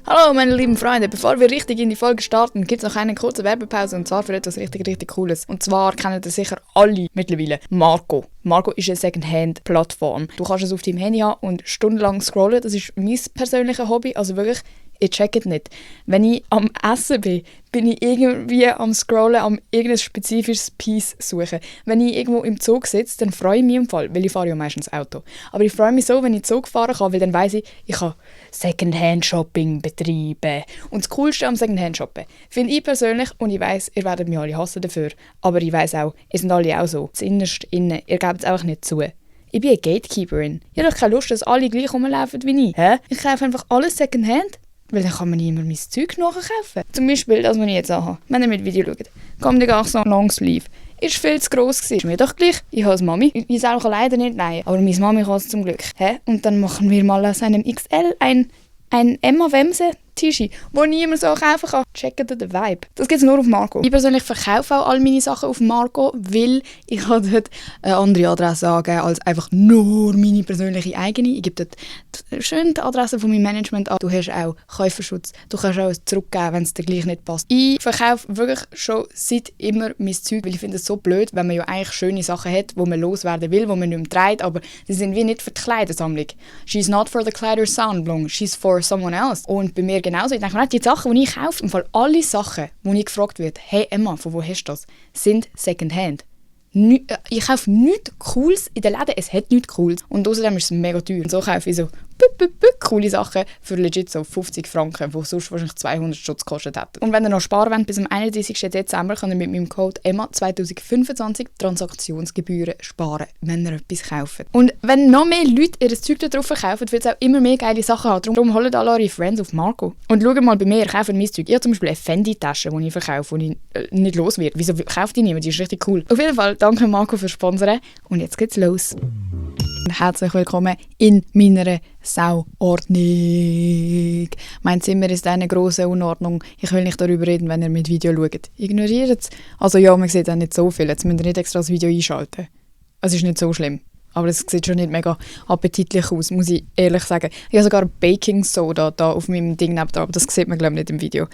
Hallo meine lieben Freunde, bevor wir richtig in die Folge starten, gibt es noch eine kurze Werbepause und zwar für etwas richtig Cooles. Und zwar kennen ihr sicher alle mittlerweile Marco. Marco ist eine Secondhand-Plattform. Du kannst es auf deinem Handy haben und stundenlang scrollen, das ist mein persönliches Hobby, also wirklich, ich check es nicht. Wenn ich am Essen bin, bin ich irgendwie am Scrollen, am irgendein spezifisches Piece suchen. Wenn ich irgendwo im Zug sitze, dann freue ich mich im Fall, weil ich fahre ja meistens Auto. Aber ich freue mich so, wenn ich Zug fahren kann, weil dann weiss ich kann Secondhand-Shopping betreiben. Und das Coolste am Secondhand-Shoppen finde ich persönlich, und ich weiss, ihr werdet mich alle hassen dafür, aber ich weiss auch, ihr seid alle auch so, das Innerste innen, ihr gebt es einfach nicht zu. Ich bin eine Gatekeeperin. Ich habe doch keine Lust, dass alle gleich rumlaufen wie ich. Ich kaufe einfach alles Secondhand. Weil dann kann man nicht mehr mein Zeug nachkaufen. Zum Beispiel das, was ich jetzt habe. Wenn ihr mit Video schaut. Kommt die so Longsleeve. Ist viel zu gross gewesen. Ist mir doch gleich. Ich habe es Mami. Ich selber kann leider nicht nähen. Aber meine Mami kann es zum Glück. Und dann machen wir mal aus einem XL ein Emma Wemse Tischi, wo niemand so kaufen kann. Checkt den Vibe. Das gibt es nur auf Marco. Ich persönlich verkaufe auch all meine Sachen auf Marco, weil ich kann dort eine andere Adresse angeben als einfach nur meine persönliche eigene. Ich gebe dort schön die Adresse von meinem Management an. Du hast auch Käuferschutz. Du kannst auch zurückgeben, wenn es dir gleich nicht passt. Ich verkaufe wirklich schon seit immer mein Zeug, weil ich finde es so blöd, wenn man ja eigentlich schöne Sachen hat, die man loswerden will, die man nicht mehr trägt, aber sie sind wie nicht für die Kleidersammlung. She's not for the Kleidersammlung, she's for someone else. Und bei mir genauso. Ich denke mir, die Sachen, die ich kaufe, im Fall alle Sachen, wo ich gefragt werde, hey Emma, von wo hast du das, sind Secondhand. Ich kaufe nichts Cooles in den Läden, es hat nichts Cooles. Und außerdem ist es mega teuer. Und so kaufe ich so coole Sachen für legit so 50 Franken, die sonst wahrscheinlich 200 Stutz gekostet hätten. Und wenn ihr noch sparen wollt, bis am 31. Dezember könnt ihr mit meinem Code EMMA 2025 Transaktionsgebühren sparen, wenn ihr etwas kauft. Und wenn noch mehr Leute ihr Zeug darauf verkaufen, wird es auch immer mehr geile Sachen haben. Darum holt alle eure Friends auf Marco. Und schaut mal bei mir, kauft mein Zeug. Ich habe zum Beispiel eine Fendi-Tasche, die ich verkaufe, die nicht los wird. Wieso kauft die niemand? Die ist richtig cool. Auf jeden Fall, danke Marco fürs Sponsoren. Und jetzt geht's los. Herzlich willkommen in meiner Sauordnung. Mein Zimmer ist eine grosse Unordnung. Ich will nicht darüber reden, wenn ihr mit Video schaut. Ignoriert es. Also ja, man sieht auch nicht so viel. Jetzt müsst ihr nicht extra das Video einschalten. Es ist nicht so schlimm. Aber es sieht schon nicht mega appetitlich aus, muss ich ehrlich sagen. Ich habe sogar Baking Soda da auf meinem Ding neben, aber das sieht man glaube ich nicht im Video.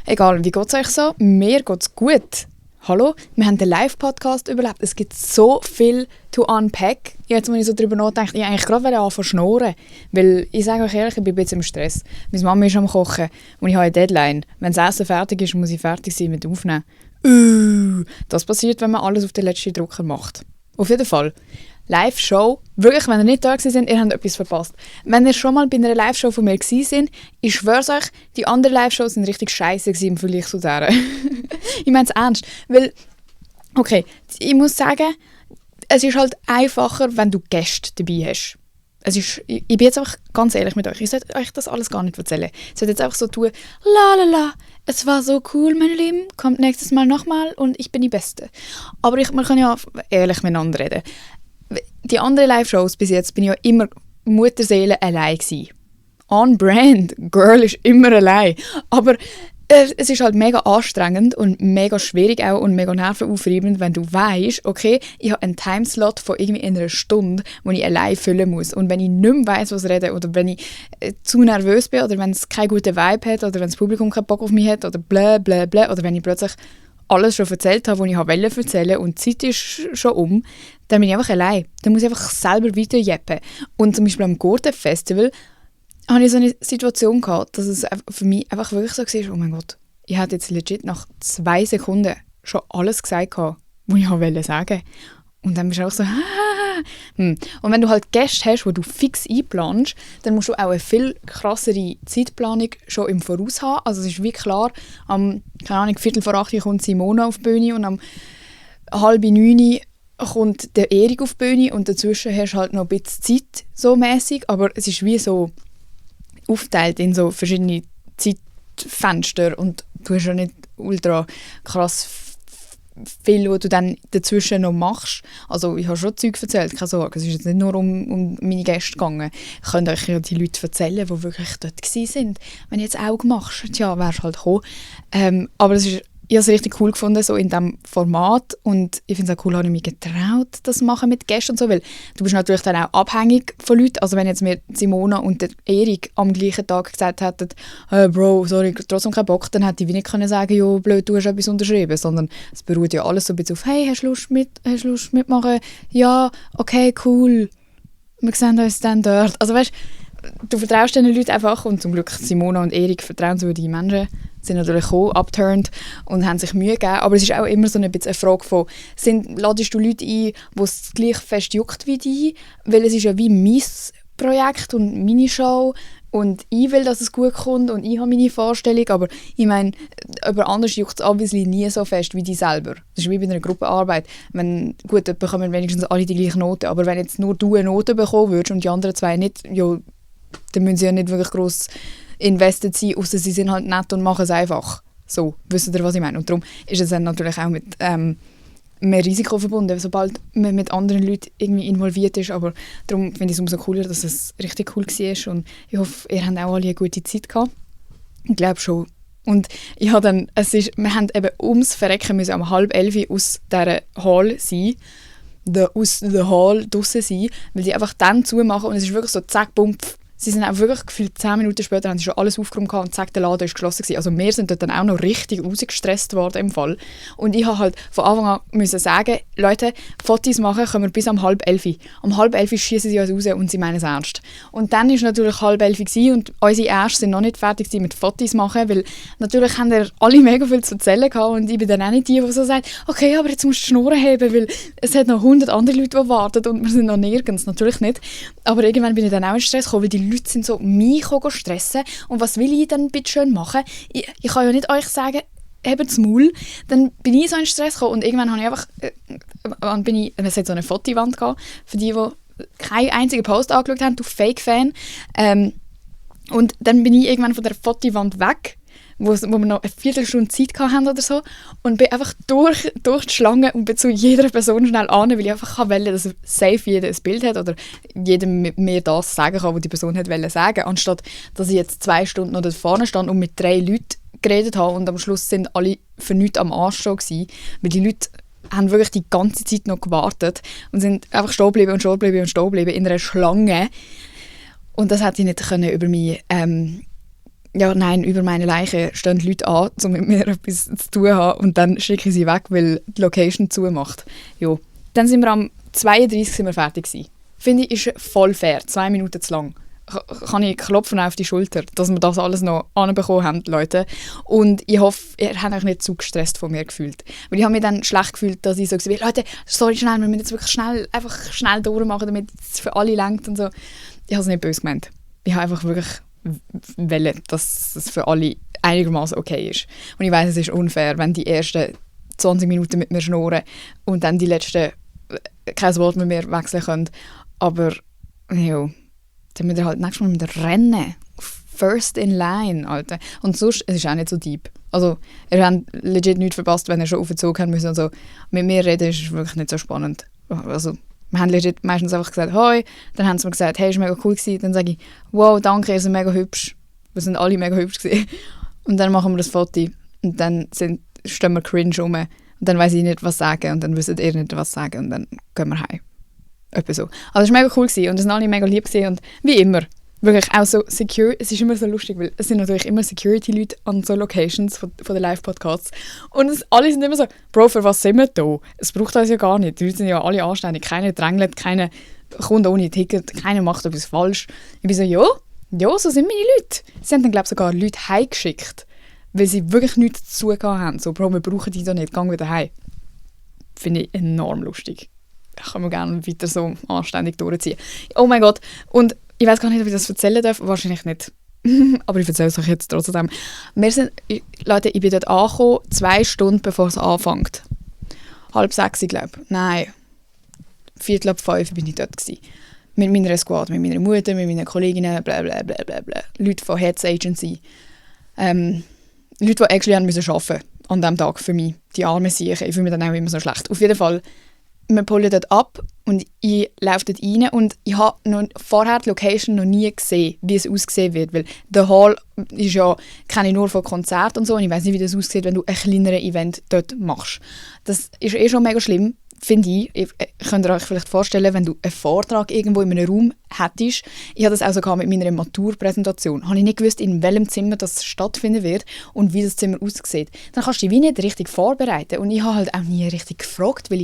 Egal, wie geht es euch so? Mir geht es gut. Hallo, wir haben den Live-Podcast überlebt. Es gibt so viel to unpack. Jetzt, wenn ich so darüber nachdenke, ich eigentlich gerade anfangen zu schnurren. Weil, ich sage euch ehrlich, ich bin ein bisschen im Stress. Meine Mama ist am Kochen und ich habe eine Deadline. Wenn das Essen fertig ist, muss ich fertig sein mit Aufnehmen. Das passiert, wenn man alles auf den letzten Drucker macht. Auf jeden Fall. Live-Show, wirklich, wenn ihr nicht da seid, ihr habt etwas verpasst. Wenn ihr schon mal bei einer Live-Show von mir seid, ich schwöre euch, die anderen Live-Shows sind richtig scheiße im Vergleich zu dieser. Ich meine es ernst, weil, okay, ich muss sagen, es ist halt einfacher, wenn du Gäste dabei hast. Ich bin jetzt einfach ganz ehrlich mit euch, ich sollte euch das alles gar nicht erzählen. Ich sollte jetzt einfach so tun, la, es war so cool, meine Lieben, kommt nächstes Mal nochmal und ich bin die Beste. Aber man kann ja ehrlich miteinander reden. Die anderen Live-Shows bis jetzt bin ich ja immer Mutterseele allein gewesen. On brand, Girl ist immer allein. Aber es ist halt mega anstrengend und mega schwierig auch und mega nervenaufreibend, wenn du weißt, okay, ich habe einen Timeslot von irgendwie einer Stunde, wo ich allein füllen muss. Und wenn ich nicht mehr weiss, was reden, oder wenn ich zu nervös bin, oder wenn es keinen guten Vibe hat, oder wenn das Publikum keinen Bock auf mich hat, oder bla, oder wenn ich plötzlich alles schon erzählt habe, was ich wollte erzählen und die Zeit ist schon um, dann bin ich einfach allein. Dann muss ich einfach selber weiterjeppen. Und zum Beispiel am Gurten Festival hatte ich so eine Situation gehabt, dass es für mich einfach wirklich so war, oh mein Gott, ich hatte jetzt legit nach 2 Sekunden schon alles gesagt, was ich sagen wollte. Und dann bist du auch so, Und wenn du halt Gäste hast, die du fix einplanst, dann musst du auch eine viel krassere Zeitplanung schon im Voraus haben. Also es ist wie klar, am 7:45 kommt Simona auf die Bühne und am 8:30 kommt der Erik auf die Bühne und dazwischen hast du halt noch ein bisschen Zeit, so mäßig, aber es ist wie so aufgeteilt in so verschiedene Zeitfenster und du hast ja nicht ultra krass viel, was du dann dazwischen noch machst. Also ich habe schon Zeug erzählt, keine Sorge. Es ist jetzt nicht nur um meine Gäste gegangen. Ich könnte euch ja die Leute erzählen, die wirklich dort waren. Wenn du jetzt Auge machst, tja, wärst du halt gekommen. Aber es ist habe es richtig cool gefunden, so in diesem Format. Und ich finde es auch cool, habe ich mich getraut, das zu machen mit Gästen und so, weil du bist natürlich dann auch abhängig von Leuten. Also wenn jetzt mir Simona und der Erik am gleichen Tag gesagt hätten, Bro, sorry, trotzdem keinen Bock, dann hätte ich wie nicht können sagen, jo, blöd, du hast etwas unterschrieben, sondern es beruht ja alles so ein bisschen auf, hey, hast du Lust mitmachen? Ja, okay, cool. Wir sehen uns dann dort. Also weißt, du vertraust diesen Leuten einfach und zum Glück Simona und Erik, vertrauenswürdige Menschen, sind natürlich auch upturned und haben sich Mühe gegeben. Aber es ist auch immer so ein bisschen eine Frage von, ladest du Leute ein, die es gleich fest juckt wie dich? Weil es ist ja wie mein Projekt und meine Show und ich will, dass es gut kommt und ich habe meine Vorstellung, aber ich meine, jemand anderes juckt es obviously nie so fest wie die selber. Das ist wie bei einer Gruppenarbeit. Gut, dort bekommen wenigstens alle die gleichen Noten, aber wenn jetzt nur du eine Note bekommen würdest und die anderen zwei nicht, ja, dann müssen sie ja nicht wirklich gross invested sein, außer sie sind halt nett und machen es einfach. So, wisst ihr, was ich meine? Und darum ist es dann natürlich auch mit mehr Risiko verbunden, sobald man mit anderen Leuten irgendwie involviert ist. Aber darum finde ich es umso cooler, dass es richtig cool war. Und ich hoffe, ihr habt auch alle eine gute Zeit gehabt. Ich glaube schon. Und ich habe dann, wir haben eben ums Verrecken müssen um 10:30 aus dieser Hall sein. Aus der Hall draussen sein, weil die einfach dann zumachen und es ist wirklich so zack, bumm, pff. Sie sind auch wirklich gefühlt 10 Minuten später haben sie schon alles aufgeräumt und zack, der Laden war geschlossen gewesen. Also wir sind dort dann auch noch richtig rausgestresst worden im Fall. Und ich habe halt von Anfang an müssen sagen, Leute, Fotos machen können wir bis um 10:30. Um 10:30 schießen sie uns raus und sie meinen es ernst. Und dann war natürlich 10:30 und unsere Ärzte sind noch nicht fertig mit Fotos machen, weil natürlich haben wir alle mega viel zu erzählen gehabt und ich bin dann auch nicht die so sagt, okay, aber jetzt musst du die Schnur heben, weil es hat noch 100 andere Leute, die warten und wir sind noch nirgends. Natürlich nicht. Aber irgendwann bin ich dann auch in Stress gekommen, weil die Leute sind so mich stressen und was will ich dann bitte schön machen? Ich kann ja nicht euch sagen, hebt das Maul. Dann bin ich so in Stress gekommen und irgendwann habe ich einfach, es hat so eine Fotowand gehabt, für die keinen einzigen Post angeschaut haben, du Fake-Fan. Und dann bin ich irgendwann von der Fotowand weg, wo wir noch eine Viertelstunde Zeit hatten oder so und bin einfach durch die Schlange und bin zu jeder Person schnell an, weil ich einfach wollte, dass safe jeder ein Bild hat oder jedem mit mir das sagen kann, was die Person hat sagen, anstatt dass ich jetzt 2 Stunden noch da vorne stand und mit 3 Leuten geredet habe und am Schluss sind alle für nichts am Arsch schon gewesen, weil die Leute haben wirklich die ganze Zeit noch gewartet und sind einfach stehen geblieben in einer Schlange und das hätte ich nicht können über mich über meine Leiche stehen die Leute an, um mit mir etwas zu tun haben und dann schicke ich sie weg, weil die Location zumacht. Jo. Dann sind wir am 32 sind wir fertig gewesen. Finde ich, ist voll fair. 2 Minuten zu lang. Kann ich klopfen auf die Schulter, dass wir das alles noch anbekommen haben, Leute. Und ich hoffe, ihr habt euch nicht zu gestresst von mir gefühlt. Weil ich habe mich dann schlecht gefühlt, dass ich so gesagt habe, Leute, sorry, schnell, wir müssen jetzt wirklich schnell durchmachen, damit es für alle reicht und so. Ich habe es nicht böse gemeint. Ich habe einfach wirklich wollen, dass es für alle einigermaßen okay ist. Und ich weiss, es ist unfair, wenn die ersten 20 Minuten mit mir schnurren und dann die letzten kein Wort mit mir wechseln können. Aber ja, dann müssen wir halt nächstes Mal mit rennen. First in line, Alter. Und sonst, es ist auch nicht so deep. Also, ihr habt legit nichts verpasst, wenn ihr schon aufgezogen habt müssen und so. Mit mir reden ist wirklich nicht so spannend. Also, wir haben legit meistens einfach gesagt, hoi. Dann haben sie mir gesagt, hey, ist mega cool gewesen. Dann sage ich, wow, danke, ihr seid mega hübsch. Wir sind alle mega hübsch gewesen. Und dann machen wir das Foto. Und dann stehen wir cringe rum. Und dann weiss ich nicht, was sagen. Und dann wisst ihr nicht, was sagen. Und dann gehen wir heim. Etwa so. Also, es war mega cool gewesen. Und es waren alle mega lieb gewesen. Und wie immer, wirklich auch so secure. Es ist immer so lustig, weil es sind natürlich immer Security-Leute an so Locations von den Live-Podcasts. Und alle sind immer so, Bro, für was sind wir da? Es braucht uns ja gar nicht. Die Leute sind ja alle anständig. Keiner drängelt, keiner kommt ohne Ticket, keiner macht etwas falsch. Ich bin so, ja, so sind meine Leute. Sie haben dann, glaube ich, sogar Leute heimgeschickt, weil sie wirklich nichts zu tun haben. So, Bro, wir brauchen die da nicht, geh wieder heim. Finde ich enorm lustig. Ich kann mir gerne weiter so anständig durchziehen. Oh mein Gott. Und ich weiß gar nicht, ob ich das erzählen darf. Wahrscheinlich nicht. Aber ich erzähle es euch jetzt trotzdem. Leute, ich bin dort angekommen, 2 Stunden bevor es anfängt. 5:30, glaube ich. Nein. 4:45 bin ich dort gewesen. Mit meiner Squad, mit meiner Mutter, mit meinen Kolleginnen, bla bla bla bla bla. Leute von Heads Agency. Leute, die actually arbeiten müssen an diesem Tag für mich. Die armen Siechen. Ich fühle mich dann auch immer so schlecht. Auf jeden Fall wir pullen dort ab und ich laufe dort rein und ich habe vorher die Location noch nie gesehen, wie es aussehen wird, weil der Hall ist ja, kenne ich nur von Konzerten und so und ich weiß nicht, wie das aussieht, wenn du ein kleineres Event dort machst. Das ist schon mega schlimm, finde ich. Ihr könnt euch vielleicht vorstellen, wenn du einen Vortrag irgendwo in einem Raum hättest, ich hatte das auch sogar mit meiner Maturpräsentation, habe ich nicht gewusst, in welchem Zimmer das stattfinden wird und wie das Zimmer aussieht. Dann kannst du dich wie nicht richtig vorbereiten und ich habe halt auch nie richtig gefragt, weil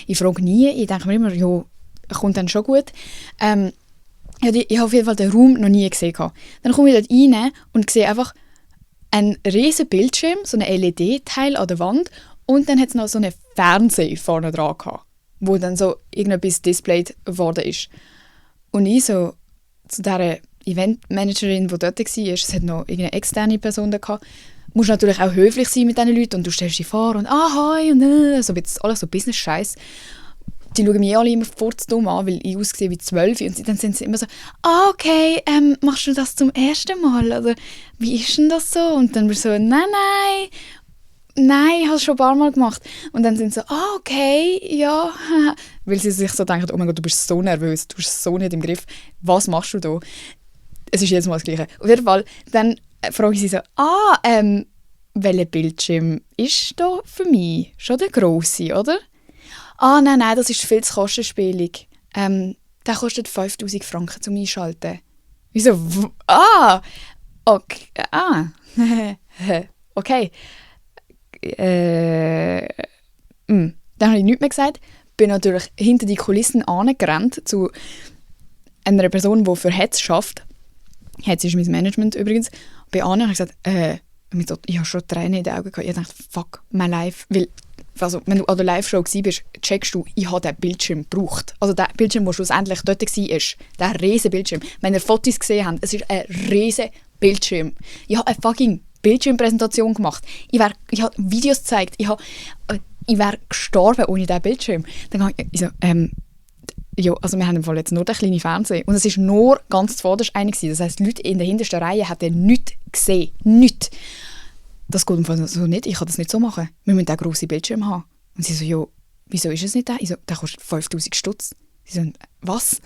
ich frage nie, ich denke mir immer, ja, kommt dann schon gut. Ich habe auf jeden Fall den Raum noch nie gesehen. Dann komme ich dort rein und sehe einfach einen riesen Bildschirm, so ein LED-Teil an der Wand und dann hat es noch so einen Fernseher vorne dran gehabt, wo dann so irgendetwas displayed worden ist. Und ich so zu dieser Eventmanagerin, die dort war, es hat noch irgendeine externe Person da gehabt, musst natürlich auch höflich sein mit diesen Leuten und du stellst dich vor und «hi» und so alles so Business-Scheiß. Die schauen mich alle immer furzdumm an, weil ich aussehe wie 12 und dann sind sie immer so «Okay, machst du das zum ersten Mal?» oder «Wie ist denn das so?» Und dann bist du so «Nein, ich habe es schon ein paar Mal gemacht.» Und dann sind sie so «Okay, ja.» Weil sie sich so denken «Oh mein Gott, du bist so nervös, du bist so nicht im Griff. Was machst du da?» Es ist jedes Mal das Gleiche. Auf jeden Fall, dann frage ich sie so, welcher Bildschirm ist da für mich? Schon der grosse, oder? Nein, das ist viel zu kostenspielig. Der kostet 5'000 Franken zum Einschalten. Wieso? Okay. Okay. Dann habe ich nichts mehr gesagt. Bin natürlich hinter die Kulissen angerannt zu einer Person, die für Hetz arbeitet. Hetz ist mein Management übrigens. Bei Anne habe ich gesagt, ich habe schon Tränen in den Augen gehabt. Ich dachte, fuck, mein Live. Weil, also, wenn du an der Live-Show warst, checkst du, ich habe diesen Bildschirm gebraucht. Also der Bildschirm, der schlussendlich dort war, der riesen Bildschirm. Wenn ihr Fotos gesehen habt, es ist ein riesen Bildschirm. Ich habe eine fucking Bildschirmpräsentation gemacht. Ich habe Videos gezeigt. Ich wäre gestorben ohne diesen Bildschirm. Dann habe ich so, ja, also wir haben im Fall jetzt nur den kleinen Fernseher. Und es war nur ganz zuvorderst einer. Das heisst, die Leute in der hintersten Reihe hätten nichts gesehen. Nichts. Das geht im Fall so nicht. Ich kann das nicht so machen. Wir müssen einen grossen Bildschirm haben. Und sie so, ja, wieso ist es nicht der? Ich so, der kostet 5'000 Stutz. Sie so, was?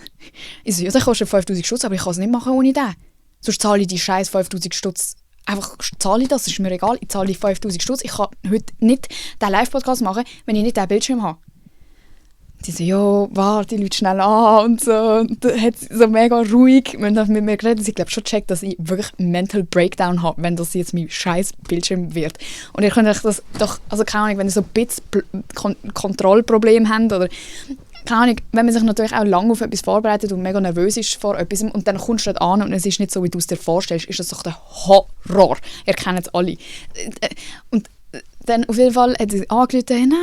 Ich so, ja, der kostet 5'000 Stutz, aber ich kann es nicht machen ohne den. Sonst zahle ich die scheiß 5'000 Stutz. Einfach zahle ich das, ist mir egal. Ich zahle die 5'000 Stutz. Ich kann heute nicht den Live-Podcast machen, wenn ich nicht den Bildschirm habe. Die so, ja, warte, die Leute schnell an und so. Und dann hat sie so mega ruhig mit mir geredet. Und ich glaube schon gecheckt, dass ich wirklich einen Mental Breakdown habe, wenn das jetzt mein scheiß Bildschirm wird. Und ihr könnt euch das doch, also keine Ahnung, wenn ihr so ein bisschen Kontrollproblem habt oder keine Ahnung, wenn man sich natürlich auch lange auf etwas vorbereitet und mega nervös ist vor etwas und dann kommst du dort an und es ist nicht so, wie du es dir vorstellst, ist das doch der Horror. Ihr kennt es alle. Und dann auf jeden Fall hat sie angerufen,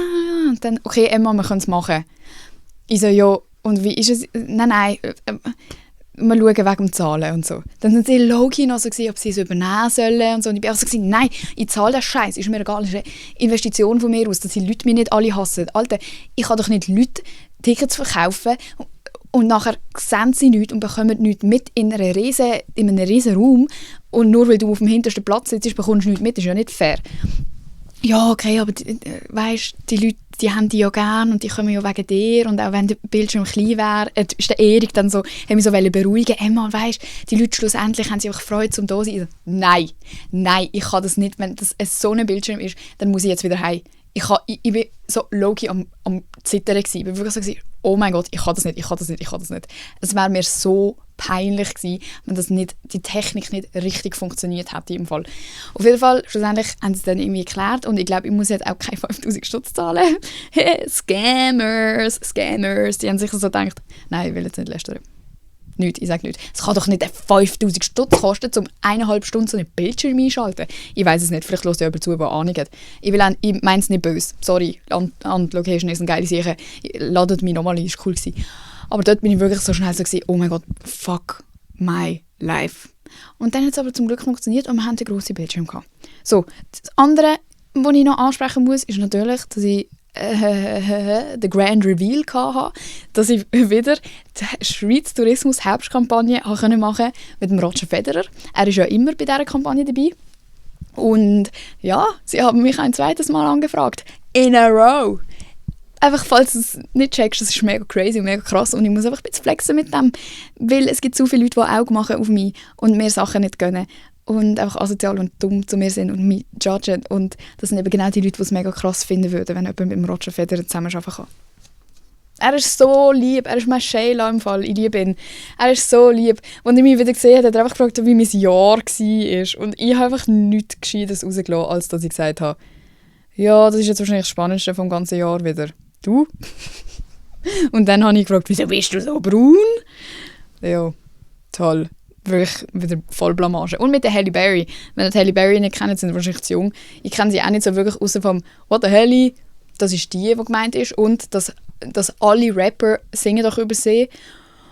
und dann, okay, Emma, wir können es machen. Ich so, ja, und wie ist es? Nein, wir schauen wegen dem Zahlen und so. Dann sind sie low-key noch so gewesen, ob sie es übernehmen sollen und so. Und ich bin auch so gewesen, nein, ich zahle den Scheiß, ist mir egal, das ist eine Investition von mir aus, dass die Leute mich nicht alle hassen. Alter, ich kann doch nicht Leute Tickets verkaufen und nachher sehen sie nichts und bekommen nichts mit in einem riesen Raum und nur weil du auf dem hintersten Platz sitzt, bekommst du nichts mit, das ist ja nicht fair. Ja, okay, aber weißt, die Leute, die haben die ja gern und die kommen ja wegen dir und auch wenn der Bildschirm klein wäre, ist der Erik dann so, hat mich so beruhigen, Emma, weißt, die Leute schlussendlich haben sich auch gefreut, um da zu sein. Nein, ich kann das nicht, wenn das so ein Bildschirm ist, dann muss ich jetzt wieder heim. Ich bin so low-key am Zittern gewesen. Ich bin wirklich so gewesen, oh mein Gott, ich kann das nicht. Es wäre mir so peinlich gewesen, wenn die Technik nicht richtig funktioniert hätte im Fall. Auf jeden Fall, schlussendlich haben sie es dann irgendwie geklärt und ich glaube, ich muss jetzt auch keine 5'000 Stutz zahlen. Scammers, die haben sich so gedacht, nein, ich will jetzt nicht lästern. Ich sage nichts. Es kann doch nicht 5'000 Stutz kosten, um 1,5 Stunden so einen Bildschirm einschalten. Ich weiss es nicht, vielleicht hört ja jemand zu, der Ahnung hat. Ich meine es nicht böse. Sorry, Location ist eine geile Sache. Ladet mich nochmal ein, ist cool gewesen. Aber dort bin ich wirklich so schnell so gewesen, oh mein Gott, fuck my life. Und dann hat es aber zum Glück funktioniert und wir haben einen grossen Bildschirm gehabt. So, das andere, was ich noch ansprechen muss, ist natürlich, dass ich den Grand Reveal hatte, dass ich wieder die Schweiz Tourismus Herbstkampagne machen konnte mit dem Roger Federer. Er ist ja immer bei dieser Kampagne dabei. Und ja, sie haben mich ein zweites Mal angefragt. In a row. einfach, falls du es nicht checkst, das ist mega crazy und mega krass und ich muss einfach ein bisschen flexen mit dem, weil es gibt so viele Leute, die Augen machen auf mich und mir Sachen nicht gönnen und einfach asozial und dumm zu mir sind und mich judgen und das sind eben genau die Leute, die es mega krass finden würden, wenn jemand mit dem Roger Federer zusammenarbeiten kann. Er ist so lieb, er ist mein Sheila im Fall, ich liebe ihn. Er ist so lieb. Als ich mich wieder gesehen habe, hat er einfach gefragt, wie mein Jahr war. Und ich habe einfach nichts Gescheites rausgelassen, als dass ich gesagt habe, ja, das ist jetzt wahrscheinlich das Spannendste vom ganzen Jahr wieder. Du? Und dann habe ich gefragt, wieso bist du so braun? Ja, toll. Wirklich wieder voll Blamage. Und mit der Halle Berry. Wenn ihr die Halle Berry nicht kennt, sind sie wahrscheinlich zu jung. Ich kenne sie auch nicht so wirklich, außer vom «What the Halle?» Das ist die gemeint ist. Und dass alle Rapper singen doch über sie.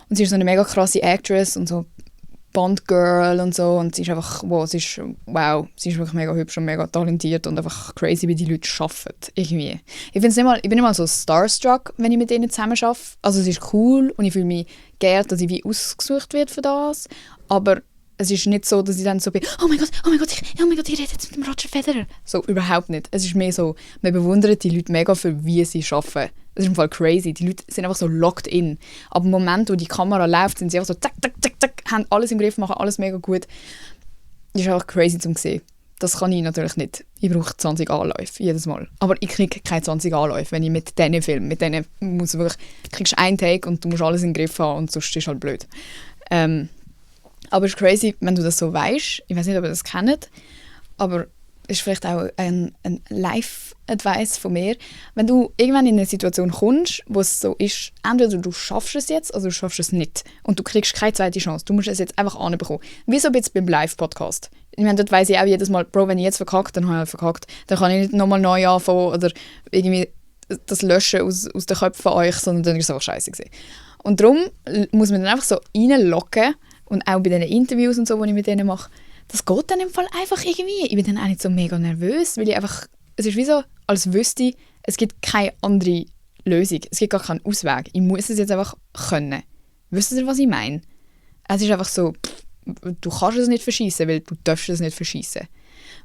Und sie ist so eine mega krasse Actress und so Bond-Girl und so. Und sie ist einfach, sie ist wirklich mega hübsch und mega talentiert und einfach crazy, wie die Leute arbeiten. Irgendwie. Ich bin nicht mal so starstruck, wenn ich mit denen zusammen arbeite. Also es ist cool und ich fühle mich geehrt, dass ich wie ausgesucht werde für das. Aber es ist nicht so, dass ich dann so bin, oh mein Gott, ich rede jetzt mit dem Roger Federer. So, überhaupt nicht. Es ist mehr so, man bewundert die Leute mega für wie sie arbeiten. Das ist im Fall crazy. Die Leute sind einfach so locked in. Aber im Moment, wo die Kamera läuft, sind sie einfach so zack, zack, zack, zack, haben alles im Griff, machen alles mega gut. Das ist einfach crazy zum sehen. Das kann ich natürlich nicht. Ich brauche 20 Anläufe, jedes Mal. Aber ich kriege keine 20 Anläufe, wenn ich mit diesen Filmen, mit denen muss wirklich, kriegst einen Take und du musst alles im Griff haben und sonst ist es halt blöd. Aber es ist crazy, wenn du das so weißt. Ich weiß nicht, ob ihr das kennt, aber es ist vielleicht auch ein Life-Advice von mir. Wenn du irgendwann in eine Situation kommst, wo es so ist, entweder du schaffst es jetzt oder du schaffst es nicht. Und du kriegst keine zweite Chance. Du musst es jetzt einfach anbekommen. Wie so jetzt beim Live-Podcast. Ich meine, dort weiss ich auch jedes Mal, Bro, wenn ich jetzt verkackt, dann habe ich halt verkackt. Dann kann ich nicht nochmal neu anfangen oder irgendwie das löschen aus den Köpfen von euch, sondern dann ist es einfach scheiße gewesen. Und darum muss man dann einfach so reinlocken. Und auch bei diesen Interviews und so, die ich mit denen mache, das geht dann im Fall einfach irgendwie. Ich bin dann auch nicht so mega nervös, weil ich einfach, es ist wie so, als wüsste ich, es gibt keine andere Lösung. Es gibt gar keinen Ausweg. Ich muss es jetzt einfach können. Wisst ihr, was ich meine? Es ist einfach so, du kannst es nicht verschießen, weil du darfst es nicht verschießen.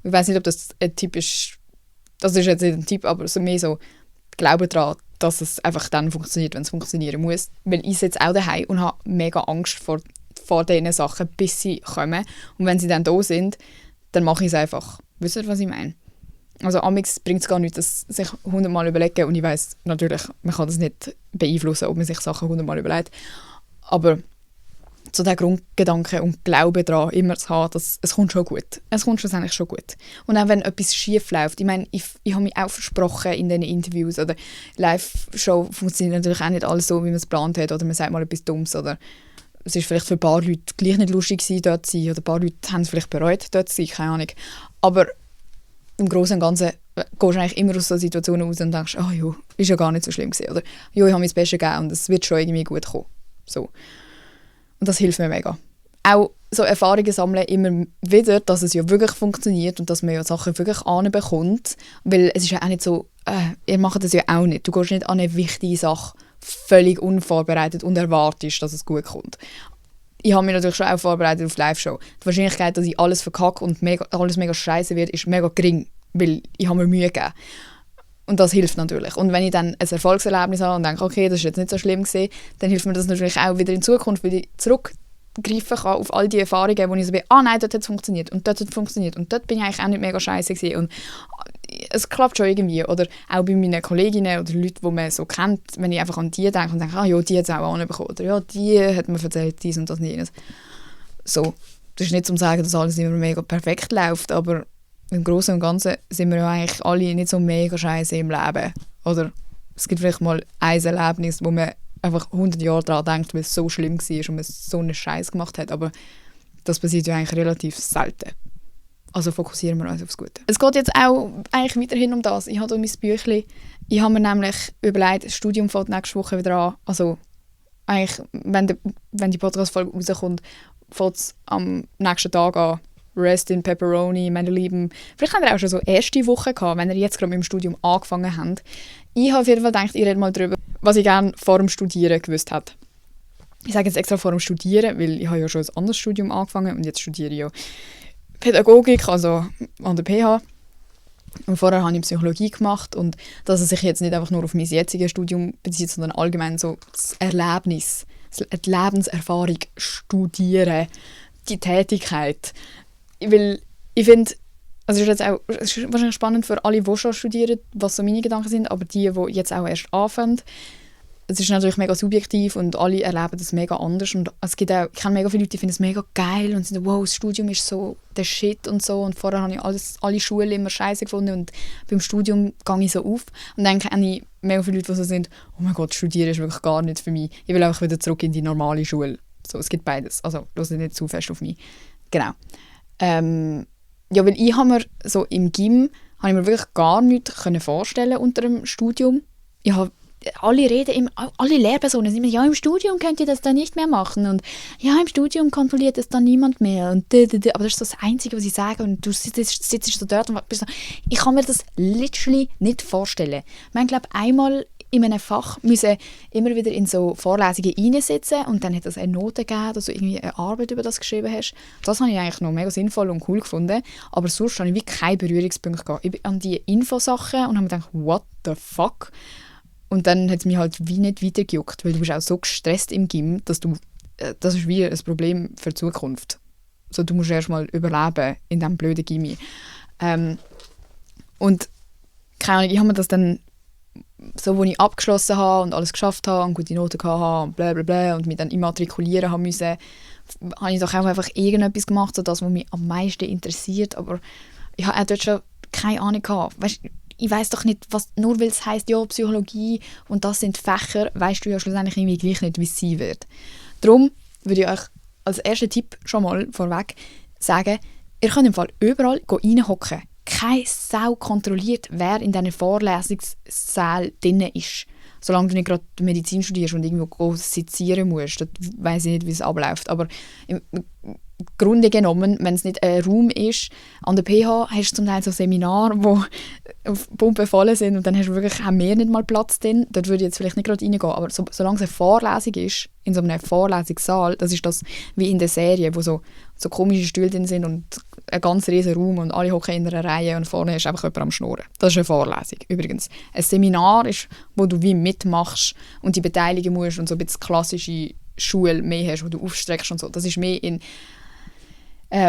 Ich weiß nicht, ob das ein Tipp ist, das ist jetzt nicht ein Tipp, aber so mehr so, glaube daran, dass es einfach dann funktioniert, wenn es funktionieren muss. Weil ich sitze auch daheim und habe mega Angst vor diesen Sachen, bis sie kommen. Und wenn sie dann da sind, dann mache ich es einfach. Wisst ihr, was ich meine? Also amix bringt es gar nichts, das sich 100-mal überlegen. Und ich weiss natürlich, man kann das nicht beeinflussen, ob man sich Sachen 100-mal überlegt. Aber so der Grundgedanke und Glaube daran immer zu haben, dass es kommt schon gut. Es kommt schlussendlich schon gut. Und auch wenn etwas schief läuft, ich meine, ich habe mich auch versprochen in diesen Interviews oder Live-Show funktioniert natürlich auch nicht alles so, wie man es geplant hat oder man sagt mal etwas Dummes oder es ist vielleicht für ein paar Leute gleich nicht lustig gewesen, dort zu sein oder ein paar Leute haben es vielleicht bereut, dort zu sein, keine Ahnung. Aber im Großen und Ganzen gehst du eigentlich immer aus so Situationen raus und denkst, oh ja, ist ja gar nicht so schlimm gewesen. Oder ja, ich habe mein Bestes gegeben und es wird schon irgendwie gut kommen. So. Und das hilft mir mega. Auch so Erfahrungen sammeln immer wieder, dass es ja wirklich funktioniert und dass man ja Sachen wirklich anbekommt. Weil es ist ja auch nicht so, ihr macht das ja auch nicht. Du gehst nicht an eine wichtige Sache völlig unvorbereitet und erwartest, dass es gut kommt. Ich habe mich natürlich schon auch vorbereitet auf die Live-Show. Die Wahrscheinlichkeit, dass ich alles verkacke und alles mega scheiße wird, ist mega gering, weil ich habe mir Mühe gegeben. Und das hilft natürlich. Und wenn ich dann ein Erfolgserlebnis habe und denke, okay, das ist jetzt nicht so schlimm gewesen, dann hilft mir das natürlich auch wieder in Zukunft, weil ich zurückgreifen kann auf all die Erfahrungen, wo ich so bin, nein, dort hat es funktioniert und dort hat es funktioniert und dort bin ich eigentlich auch nicht mega scheiße gewesen und es klappt schon irgendwie. Oder auch bei meinen Kolleginnen oder Leuten, die man so kennt, wenn ich einfach an die denke und denke, ja, die hat es auch anbekommen. Oder ja, die hat mir erzählt, dies und das und jenes. So, das ist nicht zum sagen, dass alles immer mega perfekt läuft, aber im Großen und Ganzen sind wir ja eigentlich alle nicht so mega scheiße im Leben. Oder es gibt vielleicht mal ein Erlebnis, wo man einfach 100 Jahre daran denkt, weil es so schlimm war und man so einen Scheiß gemacht hat. Aber das passiert ja eigentlich relativ selten. Also fokussieren wir uns aufs Gute. Es geht jetzt auch eigentlich weiterhin um das. Ich habe hier mein Büchlein. Ich habe mir nämlich überlegt, das Studium fängt nächste Woche wieder an. Also eigentlich, wenn die Podcast-Folge rauskommt, fängt es am nächsten Tag an. Rest in Pepperoni, meine Lieben. Vielleicht habt ihr auch schon so erste Woche gehabt, wenn ihr jetzt gerade mit dem Studium angefangen habt. Ich habe auf jeden Fall gedacht, ich rede mal darüber, was ich gerne vor dem Studieren gewusst hätte. Ich sage jetzt extra vor dem Studieren, weil ich habe ja schon ein anderes Studium angefangen und jetzt studiere ich ja Pädagogik, also an der PH. Und vorher habe ich Psychologie gemacht und dass es sich jetzt nicht einfach nur auf mein jetziges Studium bezieht, sondern allgemein so das Erlebnis, die Lebenserfahrung, Studieren, die Tätigkeit. Weil ich finde, also es ist wahrscheinlich spannend für alle, die schon studieren, was so meine Gedanken sind, aber die jetzt auch erst anfangen, es ist natürlich mega subjektiv und alle erleben das mega anders. Und es gibt auch, ich kenne mega viele Leute, die finden es mega geil und sagen, wow, das Studium ist so der Shit und so. Und vorher habe ich alle Schulen immer scheiße gefunden und beim Studium gehe ich so auf. Und dann kenne ich mega viele Leute, die so sind, oh mein Gott, Studieren ist wirklich gar nicht für mich. Ich will einfach wieder zurück in die normale Schule. So, es gibt beides. Also, hört nicht zu fest auf mich. Genau. Ja, weil ich habe mir so im Gym habe ich mir wirklich gar nichts vorstellen unter dem Studium. Ich habe alle reden immer, alle Lehrpersonen sind immer, ja, im Studium könnt ihr das dann nicht mehr machen und ja, im Studium kontrolliert das dann niemand mehr und aber das ist so das Einzige, was sie sagen und du sitzt so dort und bist so, ich kann mir das literally nicht vorstellen. Ich glaube, einmal in einem Fach müssen immer wieder in so Vorlesungen reinsitzen und dann hat es eine Note gegeben, dass du irgendwie eine Arbeit über das geschrieben hast. Das habe ich eigentlich noch mega sinnvoll und cool gefunden, aber sonst habe ich wirklich keine Berührungspunkte gehabt. Ich bin an die Infosachen und habe mir gedacht, what the fuck? Und dann hat es mich halt wie nicht weitergejuckt, weil du bist auch so gestresst im Gym, dass du, das ist wie ein Problem für die Zukunft. So, du musst erst mal überleben in diesem blöden Gimmi. Und keine Ahnung, ich habe mir das dann, so als ich abgeschlossen habe und alles geschafft habe und gute Noten hatte und blablabla und mich dann immatrikulieren haben müssen, habe ich doch auch einfach irgendetwas gemacht, so das, was mich am meisten interessiert, aber ich habe auch dort schon keine Ahnung gehabt. Weißt, ich weiss doch nicht, was, nur weil es heisst, ja, Psychologie und das sind Fächer, weisst du ja schlussendlich irgendwie gleich nicht, wie es sein wird. Darum würde ich euch als ersten Tipp schon mal vorweg sagen, ihr könnt im Fall überall reinhocken. Keine Sau kontrolliert, wer in diesen Vorlesungssälen drin ist. Solange du nicht gerade Medizin studierst und irgendwo sezieren musst, dann weiss ich nicht, wie es abläuft. Aber im Grunde genommen, wenn es nicht ein Raum ist, an der PH hast du zum Teil so Seminare, die auf Pumpen voll sind und dann hast du wirklich auch mehr nicht mal Platz drin. Dort würde ich jetzt vielleicht nicht gerade reingehen, aber solange es eine Vorlesung ist, in so einem Vorlesungssaal, das ist das wie in der Serie, wo so komische Stühle drin sind und ein ganz riesen Raum und alle hocken in einer Reihe und vorne ist einfach jemand am Schnurren. Das ist eine Vorlesung übrigens. Ein Seminar ist, wo du wie mitmachst und die beteiligen musst und so ein bisschen klassische Schule mehr hast, wo du aufstreckst und so. Das ist mehr in ich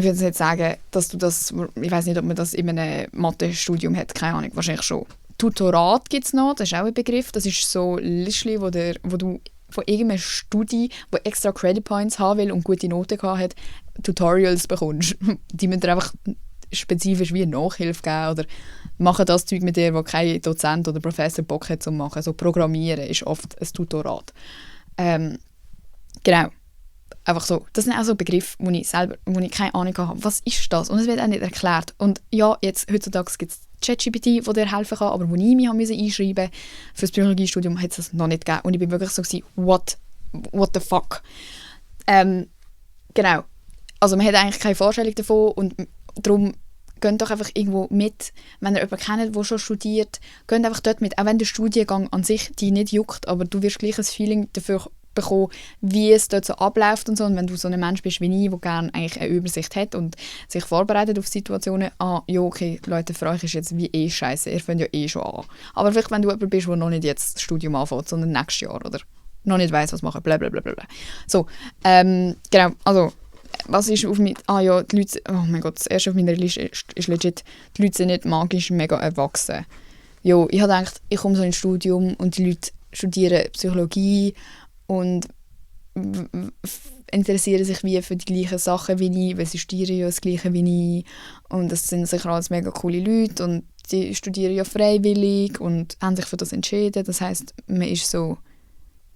würde jetzt sagen, dass du das, ich weiß nicht, ob man das in einem Mathe-Studium hat, keine Ahnung, wahrscheinlich schon. Tutorat gibt es noch, das ist auch ein Begriff, das ist so Listli, wo du von irgendeinem Studi, wo extra Credit Points haben will und gute Noten gehabt hat, Tutorials bekommst. Die müssen dir einfach spezifisch wie Nachhilfe geben oder machen das Zeug mit dir, wo kein Dozent oder Professor Bock hat zu machen. So Programmieren ist oft ein Tutorat. Genau. Einfach so. Das sind auch so Begriffe, wo ich keine Ahnung habe. Was ist das? Und es wird auch nicht erklärt. Und ja, jetzt heutzutage gibt es ChatGPT, die dir helfen kann, aber als ich mich einschreiben musste für das Psychologiestudium, hat es das noch nicht gegeben. Und ich bin wirklich so gewesen, what the fuck? Genau. Also man hat eigentlich keine Vorstellung davon und darum geht doch einfach irgendwo mit, wenn ihr jemanden kennt, der schon studiert, geht einfach dort mit. Auch wenn der Studiengang an sich dich nicht juckt, aber du wirst gleich ein Feeling dafür bekommen, wie es dort so abläuft und so. Und wenn du so ein Mensch bist wie ich, der gerne eigentlich eine Übersicht hat und sich vorbereitet auf Situationen, ja okay, Leute, für euch ist jetzt wie scheiße, ihr fängt ja schon an. Aber vielleicht, wenn du jemand bist, der noch nicht jetzt das Studium anfängt, sondern nächstes Jahr oder noch nicht weiss, was machen, blablabla. So, genau, also, was ist auf mit, ja, die Leute, oh mein Gott, das erste auf meiner Liste ist legit, die Leute sind nicht magisch mega erwachsen. Jo, ich habe gedacht, ich komme so ins Studium und die Leute studieren Psychologie und interessieren sich wie für die gleichen Sachen wie ich, weil sie studieren ja das Gleiche wie ich und das sind sicher alles mega coole Leute und die studieren ja freiwillig und haben sich für das entschieden. Das heisst, man ist so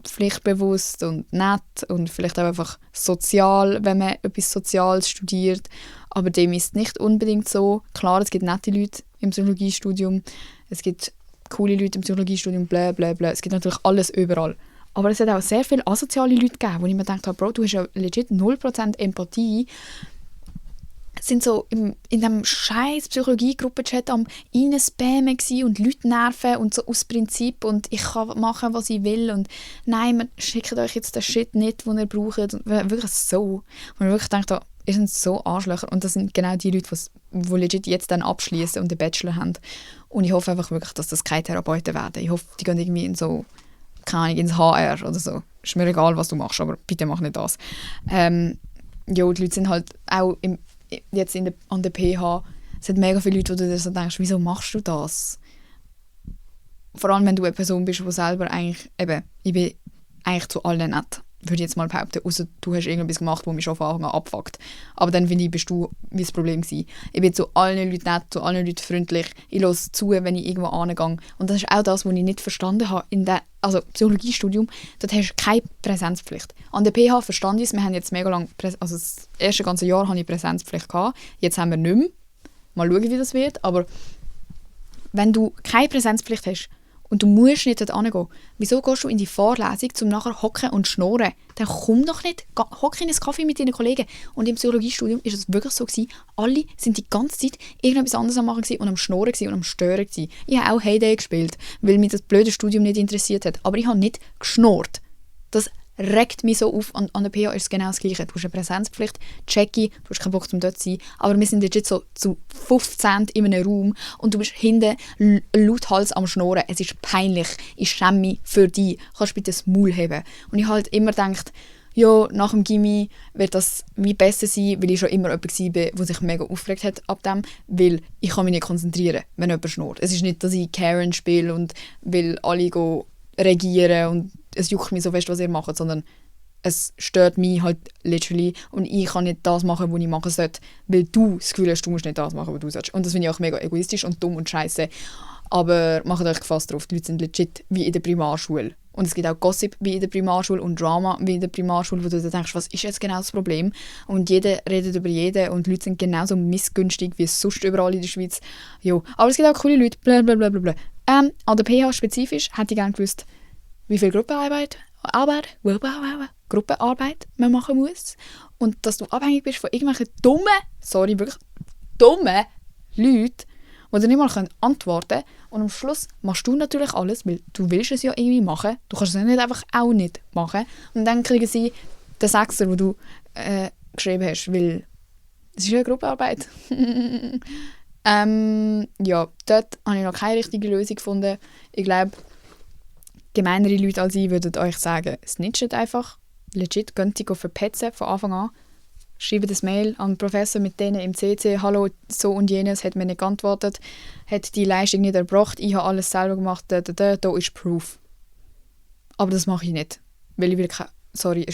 pflichtbewusst und nett und vielleicht auch einfach sozial, wenn man etwas Soziales studiert, aber dem ist nicht unbedingt so. Klar, es gibt nette Leute im Psychologiestudium, es gibt coole Leute im Psychologiestudium, bla bla bla, es gibt natürlich alles überall. Aber es hat auch sehr viele asoziale Leute gegeben, wo ich mir gedacht habe, Bro, du hast ja legit 0% Empathie. Sind so in diesem scheiß Psychologie-Gruppen-Chat am reinspammen und Leute nerven und so aus Prinzip und ich kann machen, was ich will und nein, wir schicken euch jetzt den Shit nicht, den ihr braucht. Und wirklich so. Und ich wirklich gedacht, ihr seid so Arschlöcher. Und das sind genau die Leute, die legit jetzt dann abschließen und den Bachelor haben. Und ich hoffe einfach wirklich, dass das keine Therapeuten werden. Ich hoffe, die gehen irgendwie in so, keine Ahnung, ins HR oder so. Ist mir egal, was du machst, aber bitte mach nicht das. Ja, die Leute sind halt auch jetzt an der PH, es sind mega viele Leute, wo du dir so denkst, wieso machst du das? Vor allem, wenn du eine Person bist, die selber eigentlich, eben, ich bin eigentlich zu allen nett, würde ich jetzt mal behaupten, außer du hast irgendwas gemacht, das mich schon von Anfang an abfuckt. Aber dann finde ich, bist du wie das Problem gewesen. Ich bin zu allen Leuten nett, zu allen Leuten freundlich, ich höre zu, wenn ich irgendwo hingehe. Und das ist auch das, was ich nicht verstanden habe. Also Psychologiestudium, dort hast du keine Präsenzpflicht. An der PH verstand ich es, wir haben jetzt mega lange, also das erste ganze Jahr hatte ich Präsenzpflicht gehabt, jetzt haben wir nicht mehr. Mal schauen, wie das wird, aber wenn du keine Präsenzpflicht hast und du musst nicht dort hingehen, wieso gehst du in die Vorlesung, um nachher hocken und schnurren? Dann komm doch nicht, hock in einen Kaffee mit deinen Kollegen. Und im Psychologiestudium war es wirklich so gewesen, alle sind die ganze Zeit irgendetwas anderes am machen und am Schnurren und am Stören gewesen. Ich habe auch Heyday gespielt, weil mich das blöde Studium nicht interessiert hat, aber ich habe nicht geschnurrt. Das regt mich so auf. An der PH ist es genau das Gleiche. Du hast eine Präsenzpflicht, checki, du hast keinen Bock, um dort zu sein. Aber wir sind jetzt so zu 15 in einem Raum und du bist hinten lauthals am Schnurren. Es ist peinlich. Ich schäme mich für dich. Kannst du bitte das Maul heben? Und ich halt immer gedacht, ja, nach dem Gymi wird das wie besser sein, weil ich schon immer jemand war, der sich mega aufgeregt hat ab dem, weil ich kann mich nicht konzentrieren, wenn jemand schnurrt. Es ist nicht, dass ich Karen spiele und will alle regieren und es juckt mich so fest, was ihr macht, sondern es stört mich halt literally und ich kann nicht das machen, was ich machen sollte, weil du das Gefühl hast, du musst nicht das machen, was du sollst. Und das finde ich auch mega egoistisch und dumm und scheiße. Aber macht euch gefasst drauf, die Leute sind legit wie in der Primarschule. Und es gibt auch Gossip wie in der Primarschule und Drama wie in der Primarschule, wo du dann denkst, was ist jetzt genau das Problem? Und jeder redet über jeden und die Leute sind genauso missgünstig wie es sonst überall in der Schweiz. Jo. Aber es gibt auch coole Leute, blablabla. An der PH spezifisch hätte ich gerne gewusst, wie viel Gruppenarbeit man machen muss und dass du abhängig bist von irgendwelchen wirklich dummen Leuten, die dir nicht mal antworten können. Und am Schluss machst du natürlich alles, weil du willst es ja irgendwie machen. Du kannst es nicht einfach auch nicht machen. Und dann kriegen sie den Sechser, den du geschrieben hast, weil es ist ja eine Gruppenarbeit. Ja, dort habe ich noch keine richtige Lösung gefunden. Ich glaube, gemeinere Leute als ich würden euch sagen, snitchet einfach. Legit, könnt ihr verpetzen von Anfang an. Schreibt ein Mail an den Professor mit denen im CC, hallo, so und jenes, hat mir nicht geantwortet, hat die Leistung nicht erbracht, ich habe alles selber gemacht, da ist Proof. Aber das mache ich nicht, weil ich will sorry,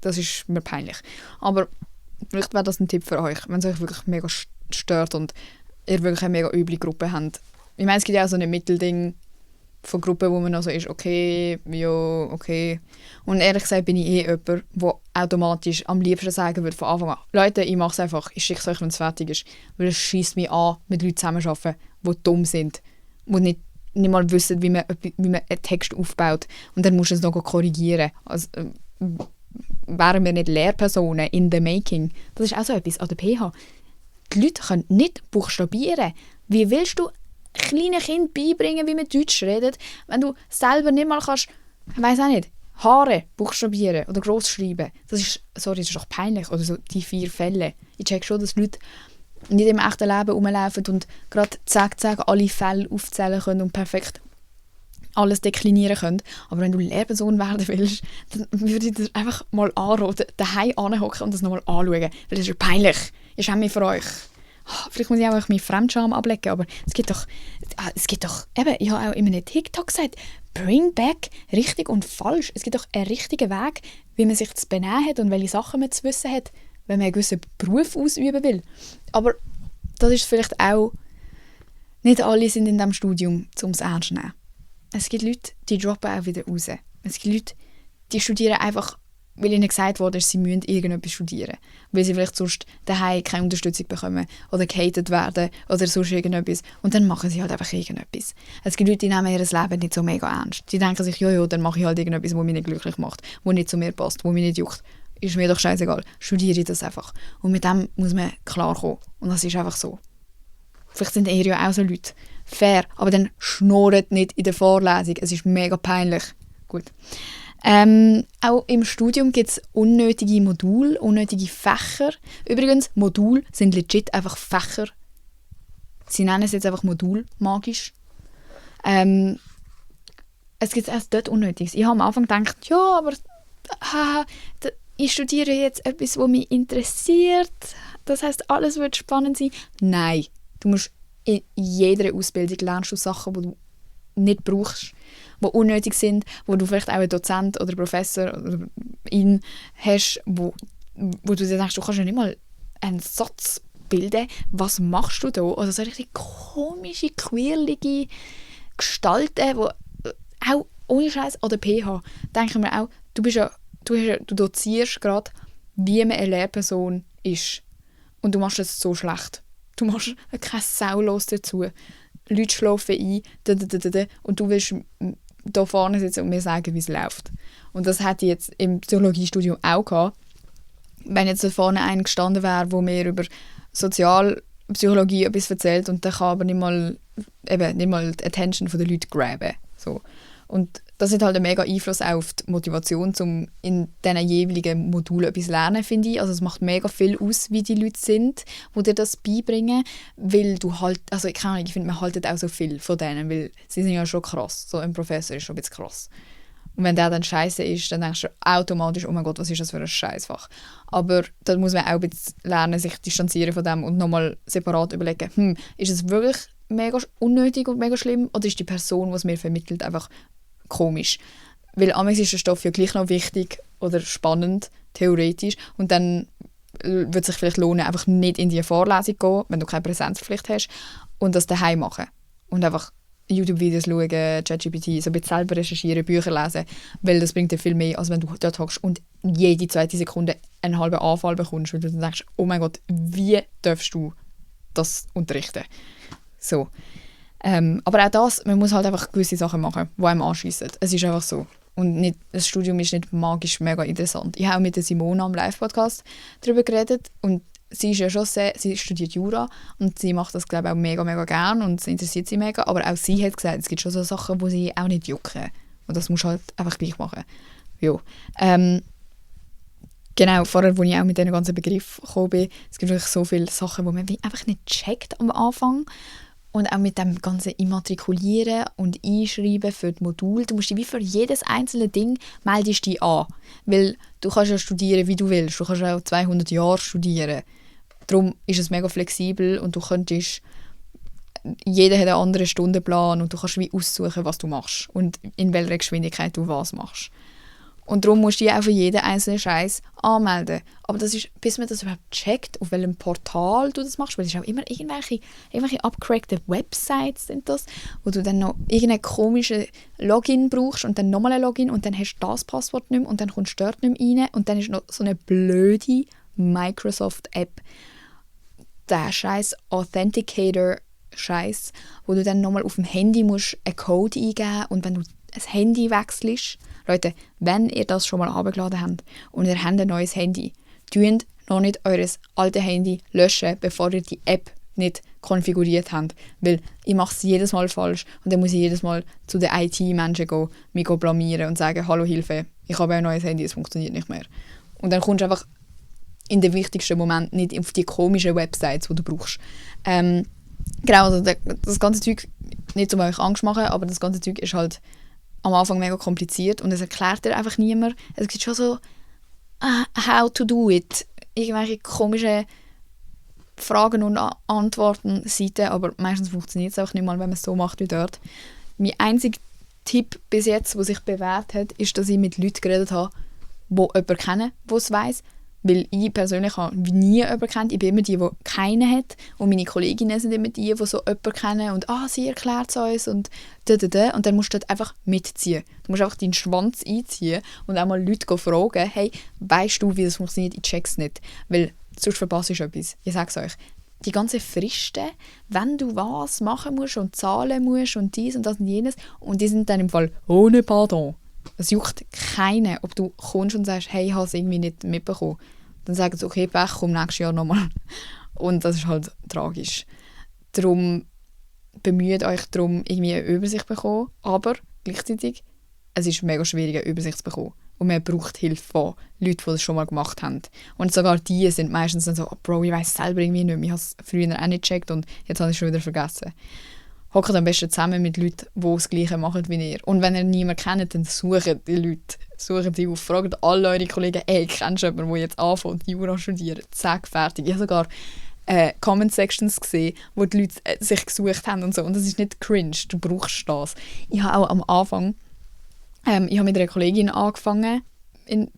das ist mir peinlich. Aber vielleicht wäre das ein Tipp für euch, wenn es euch wirklich mega stört und ihr wirklich eine mega üble Gruppe habt. Ich meine, es gibt ja auch so ein Mittelding von Gruppen, wo man also ist, okay, ja, okay. Und ehrlich gesagt bin ich jemand, der automatisch am liebsten sagen würde von Anfang an, Leute, ich mache es einfach, ich schicke es euch, wenn es fertig ist. Weil es scheisst mich an, mit Leuten zusammenzuarbeiten, die dumm sind, die nicht mal wissen, wie man einen Text aufbaut. Und dann musst du es noch korrigieren. Also, wären wir nicht Lehrpersonen in the making? Das ist auch so etwas an der PH. Die Leute können nicht buchstabieren. Wie willst du kleinen Kindern beibringen, wie man Deutsch redet, wenn du selber nicht mal kannst, ich weiss auch nicht, Haare buchstabieren oder gross schreiben. Das ist doch peinlich. Oder so die 4 Fälle. Ich check schon, dass Leute nicht im echten Leben rumlaufen und gerade zack, alle Fälle aufzählen können und perfekt alles deklinieren können. Aber wenn du Lehrperson werden willst, dann würde ich dir einfach mal anraten, daheim anhocken und das nochmal anschauen. Weil das ist ja peinlich. Ich schäme mich für euch. Vielleicht muss ich auch meinen Fremdscham ablegen, aber es gibt doch, eben, ich habe auch in einem TikTok gesagt, bring back richtig und falsch. Es gibt doch einen richtigen Weg, wie man sich zu benehmen hat und welche Sachen man zu wissen hat, wenn man einen gewissen Beruf ausüben will. Aber das ist vielleicht auch, nicht alle sind in diesem Studium, um es ernst zu nehmen. Es gibt Leute, die droppen auch wieder raus. Es gibt Leute, die studieren einfach, weil ihnen gesagt wurde, sie müssen irgendetwas studieren. Weil sie vielleicht sonst daheim keine Unterstützung bekommen oder gehatet werden oder sonst irgendetwas. Und dann machen sie halt einfach irgendetwas. Es gibt Leute, die nehmen ihr Leben nicht so mega ernst. Die denken sich, ja, dann mache ich halt irgendetwas, was mich nicht glücklich macht, was nicht zu mir passt, was mich nicht juckt. Ist mir doch scheißegal. Studiere ich das einfach. Und mit dem muss man klarkommen. Und das ist einfach so. Vielleicht sind ihr ja auch so Leute. Fair, aber dann schnurrt nicht in der Vorlesung. Es ist mega peinlich. Gut. Auch im Studium gibt es unnötige Module, unnötige Fächer. Übrigens, Module sind legit einfach Fächer. Sie nennen es jetzt einfach Modul, magisch. Es gibt erst dort Unnötiges. Ich habe am Anfang gedacht, ja, aber ich studiere jetzt etwas, was mich interessiert. Das heisst, alles wird spannend sein. Nein, du musst in jeder Ausbildung lernst du Sachen, die du nicht brauchst, die unnötig sind, wo du vielleicht auch einen Dozent oder Professor oder ihn hast, wo du dir denkst, du kannst ja nicht mal einen Satz bilden. Was machst du da? Also so richtig komische, quirlige Gestalten, wo auch ohne Scheiß oder PH, denke ich mir auch, du dozierst gerade, wie man eine Lehrperson ist. Und du machst es so schlecht. Du machst keine Sau los dazu. Leute schlafen ein, und du willst da vorne sitzen und mir sagen, wie es läuft. Und das hätte ich jetzt im Psychologiestudium auch gehabt. Wenn jetzt da vorne einer gestanden wäre, der mir über Sozialpsychologie etwas erzählt und der kann aber nicht mal die Attention der Leute graben. So. Und das hat halt einen mega Einfluss auf die Motivation, um in diesen jeweiligen Modulen etwas zu lernen, finde ich. Also es macht mega viel aus, wie die Leute sind, die dir das beibringen. Weil du halt, also ich finde, man haltet auch so viel von denen, weil sie sind ja schon krass. So ein Professor ist schon ein bisschen krass. Und wenn der dann scheiße ist, dann denkst du automatisch, oh mein Gott, was ist das für ein Scheißfach. Aber da muss man auch ein bisschen lernen, sich distanzieren von dem und nochmal separat überlegen, ist es wirklich mega unnötig und mega schlimm oder ist die Person, die es mir vermittelt, einfach komisch. Weil amigs ist der Stoff ja gleich noch wichtig oder spannend, theoretisch. Und dann würde es sich vielleicht lohnen, einfach nicht in die Vorlesung zu gehen, wenn du keine Präsenzpflicht hast, und das daheim machen. Und einfach YouTube-Videos schauen, ChatGPT, so ein bisschen selber recherchieren, Bücher lesen, weil das bringt dir viel mehr, als wenn du dort hockst und jede zweite Sekunde einen halben Anfall bekommst, weil du dann denkst, oh mein Gott, wie darfst du das unterrichten? So. Aber auch das, man muss halt einfach gewisse Sachen machen, die einem anschiessen. Es ist einfach so. Und nicht, das Studium ist nicht magisch mega interessant. Ich habe auch mit der Simona am Live-Podcast darüber geredet und sie ist ja schon sie studiert Jura und sie macht das, glaube ich, auch mega, mega gern und es interessiert sie mega. Aber auch sie hat gesagt, es gibt schon so Sachen, die sie auch nicht jucken. Und das musst du halt einfach gleich machen. Ja. Genau, vorher, als ich auch mit diesen ganzen Begriffen gekommen bin, es gibt wirklich so viele Sachen, die man einfach nicht checkt am Anfang. Und auch mit dem ganzen Immatrikulieren und Einschreiben für die Module. Du musst dich wie für jedes einzelne Ding meldest dich an. Weil du kannst ja studieren, wie du willst. Du kannst ja auch 200 Jahre studieren. Darum ist es mega flexibel und du könntest... Jeder hat einen anderen Stundenplan und du kannst wie aussuchen, was du machst und in welcher Geschwindigkeit du was machst. Und darum musst du dich auch für jeden einzelnen Scheiß anmelden. Aber das ist, bis man das überhaupt checkt, auf welchem Portal du das machst, weil es ist auch immer irgendwelche abgecrackte Websites sind das, wo du dann noch irgendeinen komischen Login brauchst und dann nochmal ein Login und dann hast du das Passwort nicht mehr und dann kommst du dort nicht mehr rein und dann ist noch so eine blöde Microsoft-App, der scheiß Authenticator-Scheiß, wo du dann nochmal auf dem Handy musst einen Code eingeben und wenn du ein Handy wechselst, Leute, wenn ihr das schon mal runtergeladen habt und ihr habt ein neues Handy, tönt noch nicht eures alte Handy löschen, bevor ihr die App nicht konfiguriert habt. Weil ich mache es jedes Mal falsch und dann muss ich jedes Mal zu den IT-Menschen gehen, mich blamieren und sagen, hallo Hilfe, ich habe ein neues Handy, es funktioniert nicht mehr. Und dann kommst du einfach in den wichtigsten Moment nicht auf die komischen Websites, die du brauchst. Genau, also das ganze Zeug, nicht um euch Angst zu machen, aber das ganze Zeug ist halt am Anfang mega kompliziert und es erklärt dir einfach niemand. Es gibt schon so how to do it, irgendwelche komischen Fragen und Antworten Seiten, aber meistens funktioniert es auch nicht mal, wenn man es so macht wie dort. Mein einziger Tipp bis jetzt, der sich bewährt hat, ist, dass ich mit Leuten geredet habe, die jemanden kennen, der es weiss. Weil ich persönlich habe nie jemanden kennt. Ich bin immer die keinen hat. Und meine Kolleginnen sind immer die so jemanden kennen. Und sie erklärt es uns. Und Und dann musst du dort einfach mitziehen. Du musst einfach deinen Schwanz einziehen und auch mal Leute fragen, hey, weißt du, wie das funktioniert? Ich check's nicht. Weil sonst verpasst du etwas. Ich sage es euch. Die ganzen Fristen, wenn du was machen musst und zahlen musst und dies und das und jenes. Und die sind dann im Fall ohne Pardon. Es juckt keinen, ob du kommst und sagst, hey, ich habe es irgendwie nicht mitbekommen. Dann sagen sie, okay, Pech, komm nächstes Jahr nochmal. Und das ist halt tragisch. Darum bemüht euch darum, irgendwie eine Übersicht zu bekommen, aber gleichzeitig es ist mega schwierig, eine Übersicht zu bekommen. Und man braucht Hilfe von Leuten, die das schon mal gemacht haben. Und sogar die sind meistens dann so, oh, Bro, ich weiss selber irgendwie nicht mehr. Ich habe es früher auch nicht gecheckt und jetzt habe ich es schon wieder vergessen. Hockt am besten zusammen mit Leuten, die das Gleiche machen wie ihr. Und wenn ihr niemanden kennt, dann sucht die Leute. Sucht die auf. Fragt alle eure Kollegen, hey, kennst du jemanden, der jetzt anfängt, Jura studieren? Zack, fertig. Ich habe sogar Comment-Sections gesehen, wo die Leute sich gesucht haben und so. Und das ist nicht cringe, du brauchst das. Ich habe auch am Anfang, ich habe mit einer Kollegin angefangen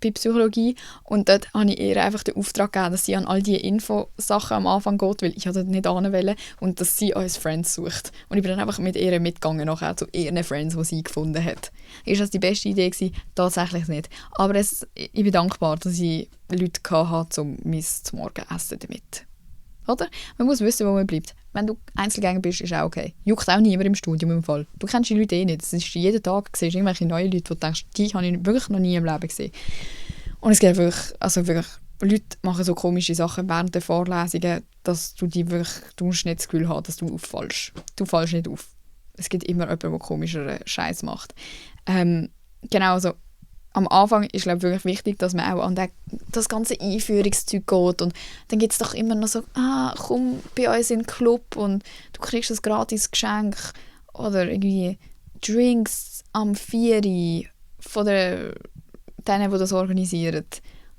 bei Psychologie und dort habe ich ihr einfach den Auftrag gegeben, dass sie an all diese Infosachen am Anfang geht, weil ich dort nicht hinwollte und dass sie uns Friends sucht. Und ich bin dann einfach mit ihr mitgegangen nachher zu ihren Friends, die sie gefunden hat. Ist das die beste Idee gewesen? Tatsächlich nicht. Aber ich bin dankbar, dass ich Leute hatte, um mein Morgenessen damit. Oder? Man muss wissen, wo man bleibt. Wenn du Einzelgänger bist, ist auch okay. Juckt auch niemand im Studium im Fall. Du kennst die Leute eh nicht. Das ist jeden Tag, siehst du irgendwelche neue Leute, wo du denkst, die habe ich wirklich noch nie im Leben gesehen. Und es gibt wirklich, Leute machen so komische Sachen während der Vorlesungen, dass du musst nicht das Gefühl haben, dass du auffallst. Du fallst nicht auf. Es gibt immer jemanden, der komischeren Scheiß macht. Genau so. Am Anfang ist es wirklich wichtig, dass man auch an das ganze Einführungszeug geht und dann gibt es doch immer noch so, komm bei uns in den Club und du kriegst ein gratis Geschenk oder irgendwie Drinks am 4 Uhr von denen, die das organisieren.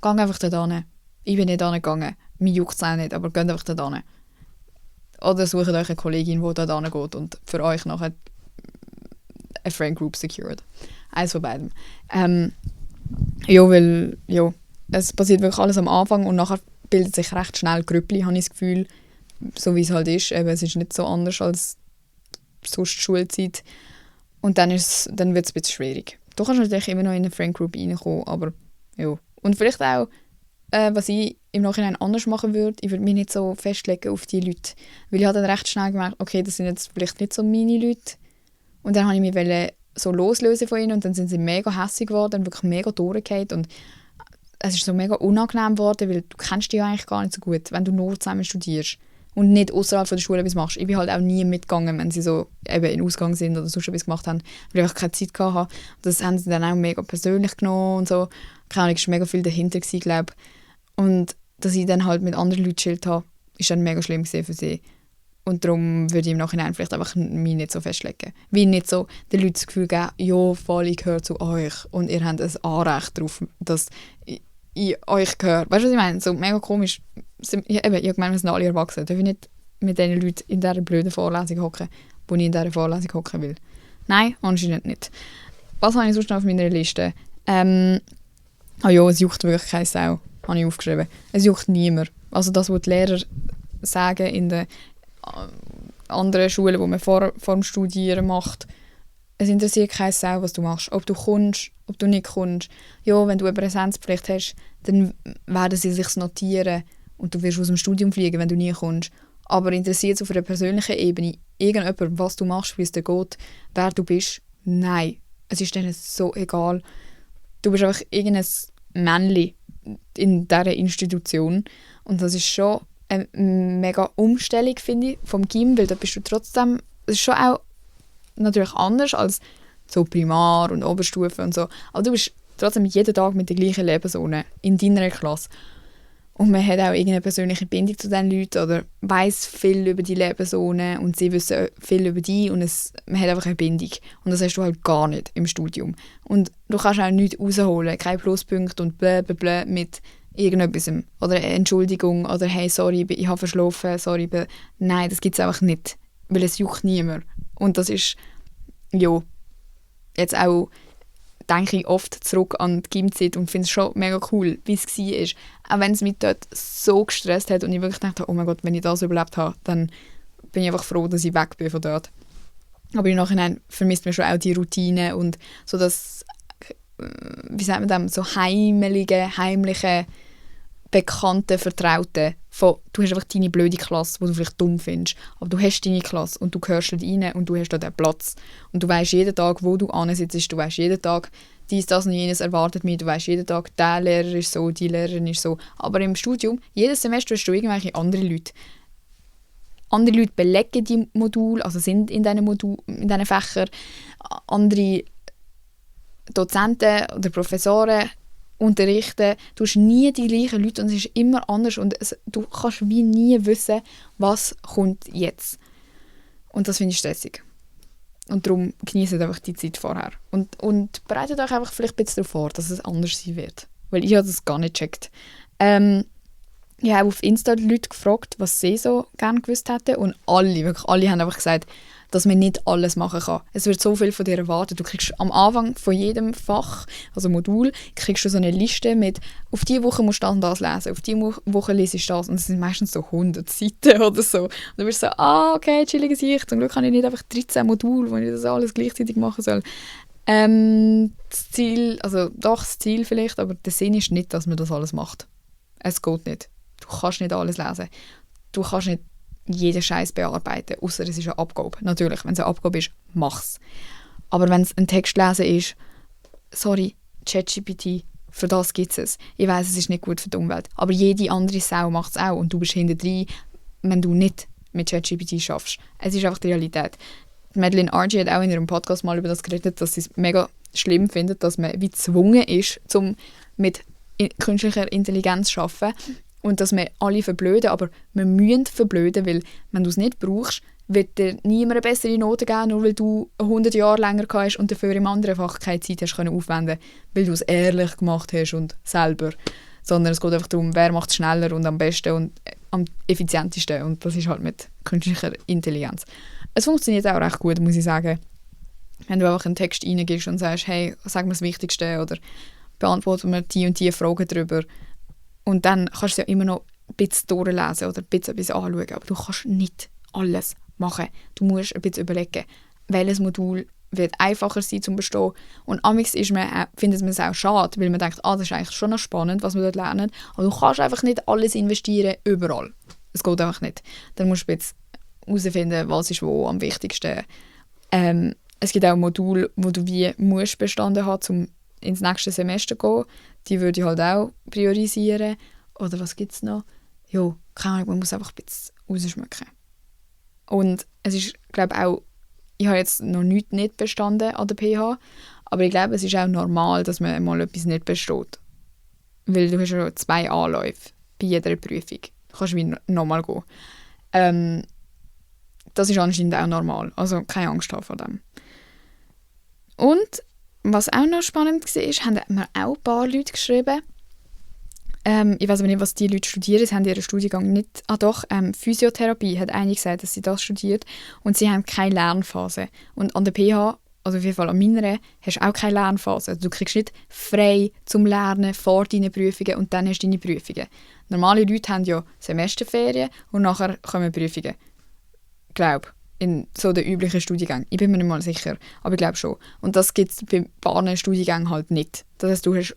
Geh einfach da hin. Ich bin nicht hingegangen. Mir juckt es auch nicht, aber geht einfach da hin. Oder sucht euch eine Kollegin, die da hingeht und für euch nachher eine Friend Group secured. Eins von beidem. Es passiert wirklich alles am Anfang und nachher bildet sich recht schnell Grüppli, habe ich das Gefühl, so wie es halt ist. Eben, es ist nicht so anders als sonst Schulzeit. Und dann wird es ein bisschen schwierig. Du kannst natürlich immer noch in eine Friend Group reinkommen, aber ja. Und vielleicht auch, was ich im Nachhinein anders machen würde, ich würde mich nicht so festlegen auf die Leute. Weil ich habe dann recht schnell gemerkt, okay, das sind jetzt vielleicht nicht so meine Leute. Und dann habe ich mich so loslösen von ihnen und dann sind sie mega hässig geworden, wirklich mega durchgefallen und es ist so mega unangenehm geworden, weil du kennst die ja eigentlich gar nicht so gut, wenn du nur zusammen studierst und nicht außerhalb von der Schule etwas machst. Ich bin halt auch nie mitgegangen, wenn sie so eben in Ausgang sind oder sonst etwas gemacht haben, weil ich einfach keine Zeit hatte. Das haben sie dann auch mega persönlich genommen und so. Keine Ahnung, es war mega viel dahinter gewesen, glaube ich. Und dass ich dann halt mit anderen Leuten chillt habe, ist dann mega schlimm für sie. Und darum würde ich im Nachhinein vielleicht einfach mich nicht so festlegen. Wie nicht so den Leuten das Gefühl geben, ja, voll, ich gehöre zu euch und ihr habt ein Anrecht darauf, dass ich euch gehöre. Weißt du, was ich meine? So mega komisch. Ich habe gemeint, wir sind alle erwachsen. Darf ich nicht mit diesen Leuten in dieser blöden Vorlesung hocken, wo ich in dieser Vorlesung hocken will? Nein, anscheinend nicht. Was habe ich sonst noch auf meiner Liste? Es juckt wirklich keine Sau, habe ich aufgeschrieben. Es juckt niemand. Also das, was die Lehrer sagen in den anderen Schulen, die man vor dem Studieren macht. Es interessiert keine Sau, was du machst. Ob du kommst, ob du nicht kommst. Ja, wenn du eine Präsenzpflicht hast, dann werden sie sich notieren und du wirst aus dem Studium fliegen, wenn du nie kommst. Aber interessiert es auf einer persönlichen Ebene irgendjemand, was du machst, wie es dir geht, wer du bist? Nein. Es ist denen so egal. Du bist einfach irgendein Männchen in dieser Institution und das ist schon eine mega Umstellung, finde ich, vom Gym, weil da bist du trotzdem, es ist schon auch natürlich anders als so Primar- und Oberstufe und so, aber du bist trotzdem jeden Tag mit der gleichen Lebenszone in deiner Klasse und man hat auch irgendeine persönliche Bindung zu diesen Leuten oder weiss viel über die Lebenszone und sie wissen viel über dich und man hat einfach eine Bindung und das hast du halt gar nicht im Studium und du kannst auch nichts rausholen, keine Pluspunkte und blablabla mit irgendetwas. Oder eine Entschuldigung oder «Hey, sorry, ich habe verschlafen, sorry». Nein, das gibt es einfach nicht, weil es juckt niemand. Und das ist, ja, jetzt auch, denke ich oft zurück an die Gymzeit und finde es schon mega cool, wie es war. Auch wenn es mich dort so gestresst hat und ich wirklich dachte, oh mein Gott, wenn ich das überlebt habe, dann bin ich einfach froh, dass ich weg bin von dort. Aber im Nachhinein vermisst man schon auch die Routine und so das, wie sagt man das, so heimliche Bekannte, Vertraute. Du hast einfach deine blöde Klasse, die du vielleicht dumm findest. Aber du hast deine Klasse und du gehörst dort rein und du hast dort einen Platz. Und du weißt jeden Tag, wo du sitzt. Du weißt jeden Tag, dies, das und jenes erwartet mich. Du weißt jeden Tag, der Lehrer ist so, die Lehrerin ist so. Aber im Studium, jedes Semester hast du irgendwelche andere Leute. Andere Leute belegen die Module, also sind in diesen Fächern. Andere Dozenten oder Professoren unterrichten, du hast nie die gleichen Leute und es ist immer anders und du kannst wie nie wissen, was kommt jetzt. Und das finde ich stressig. Und darum genießt einfach die Zeit vorher. Und bereitet euch einfach vielleicht ein bisschen darauf vor, dass es anders sein wird. Weil ich habe das gar nicht gecheckt. Ich habe auf Insta Leute gefragt, was sie so gerne gewusst hätten. Und wirklich alle haben einfach gesagt, dass man nicht alles machen kann. Es wird so viel von dir erwartet. Du kriegst am Anfang von jedem Fach, also Modul, kriegst du so eine Liste mit, auf diese Woche musst du das und das lesen, auf diese Woche lesest du das. Und es sind meistens so 100 Seiten oder so. Und du bist so, okay, chillige Sicht. Zum Glück habe ich nicht einfach 13 Module, wo ich das alles gleichzeitig machen soll. Das Ziel, also doch das Ziel vielleicht, aber der Sinn ist nicht, dass man das alles macht. Es geht nicht. Du kannst nicht alles lesen. Du kannst nicht jeden Scheiß bearbeiten, außer es ist eine Abgabe. Natürlich, wenn es eine Abgabe ist, mach's. Aber wenn es ein Text lesen ist, sorry, ChatGPT, für das gibt es. Ich weiss, es ist nicht gut für die Umwelt, aber jede andere Sau macht es auch und du bist hintendrein, wenn du nicht mit ChatGPT schaffst. Es ist einfach die Realität. Madeleine Argy hat auch in ihrem Podcast mal über das geredet, dass sie es mega schlimm findet, dass man wie gezwungen ist, um mit künstlicher Intelligenz zu arbeiten. Und dass wir alle verblöden, aber wir müssen verblöden, weil wenn du es nicht brauchst, wird dir niemand eine bessere Note geben, nur weil du 100 Jahre länger hast und dafür im anderen Fach keine Zeit hast können aufwenden, weil du es ehrlich gemacht hast und selber. Sondern es geht einfach darum, wer macht es schneller und am besten und am effizientesten. Und das ist halt mit künstlicher Intelligenz. Es funktioniert auch recht gut, muss ich sagen. Wenn du einfach einen Text reingibst und sagst, hey, sag mir das Wichtigste oder beantworten wir die und die Fragen darüber. Und dann kannst du ja immer noch ein bisschen durchlesen oder ein bisschen etwas anschauen. Aber du kannst nicht alles machen. Du musst ein bisschen überlegen, welches Modul wird einfacher sein zum Bestehen. Und amigs findet man es auch schade, weil man denkt, das ist eigentlich schon noch spannend, was wir dort lernen. Aber du kannst einfach nicht alles investieren, überall. Es geht einfach nicht. Dann musst du jetzt herausfinden, was ist wo am wichtigsten. Es gibt auch Module, wo du wie musst bestanden haben, um ins nächste Semester zu gehen. Die würde ich halt auch priorisieren. Oder was gibt es noch? Ja, keine Ahnung, man muss einfach ein bisschen rausschmecken. Und es ist, glaube auch, ich habe jetzt noch nichts nicht bestanden an der PH, aber ich glaube, es ist auch normal, dass man mal etwas nicht besteht. Weil du hast ja 2 Anläufe bei jeder Prüfung. Du kannst wie nochmal gehen. Das ist anscheinend auch normal. Also keine Angst haben vor dem. Und was auch noch spannend war, haben mir auch ein paar Leute geschrieben. Ich weiß aber nicht, was die Leute studieren. Sie haben ihren Studiengang nicht... Physiotherapie hat eine gesagt, dass sie das studiert. Und sie haben keine Lernphase. Und an der PH, also auf jeden Fall an meiner, hast du auch keine Lernphase. Also du kriegst nicht frei zum Lernen vor deinen Prüfungen und dann hast du deine Prüfungen. Normale Leute haben ja Semesterferien und nachher kommen Prüfungen. Ich glaube, in so den üblichen Studiengängen. Ich bin mir nicht mal sicher, aber ich glaube schon. Und das gibt es bei ein paar Studiengängen halt nicht. Das heisst, du hast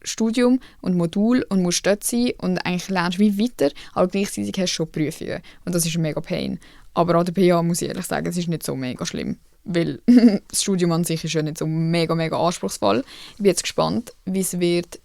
Studium und Modul und musst dort sein und eigentlich lernst wie weiter, aber gleichzeitig hast du schon Prüfungen. Und das ist ein mega Pain. Aber an der PH muss ich ehrlich sagen, es ist nicht so mega schlimm. Weil das Studium an sich ist ja nicht so mega, mega anspruchsvoll. Ich bin jetzt gespannt, wie es wird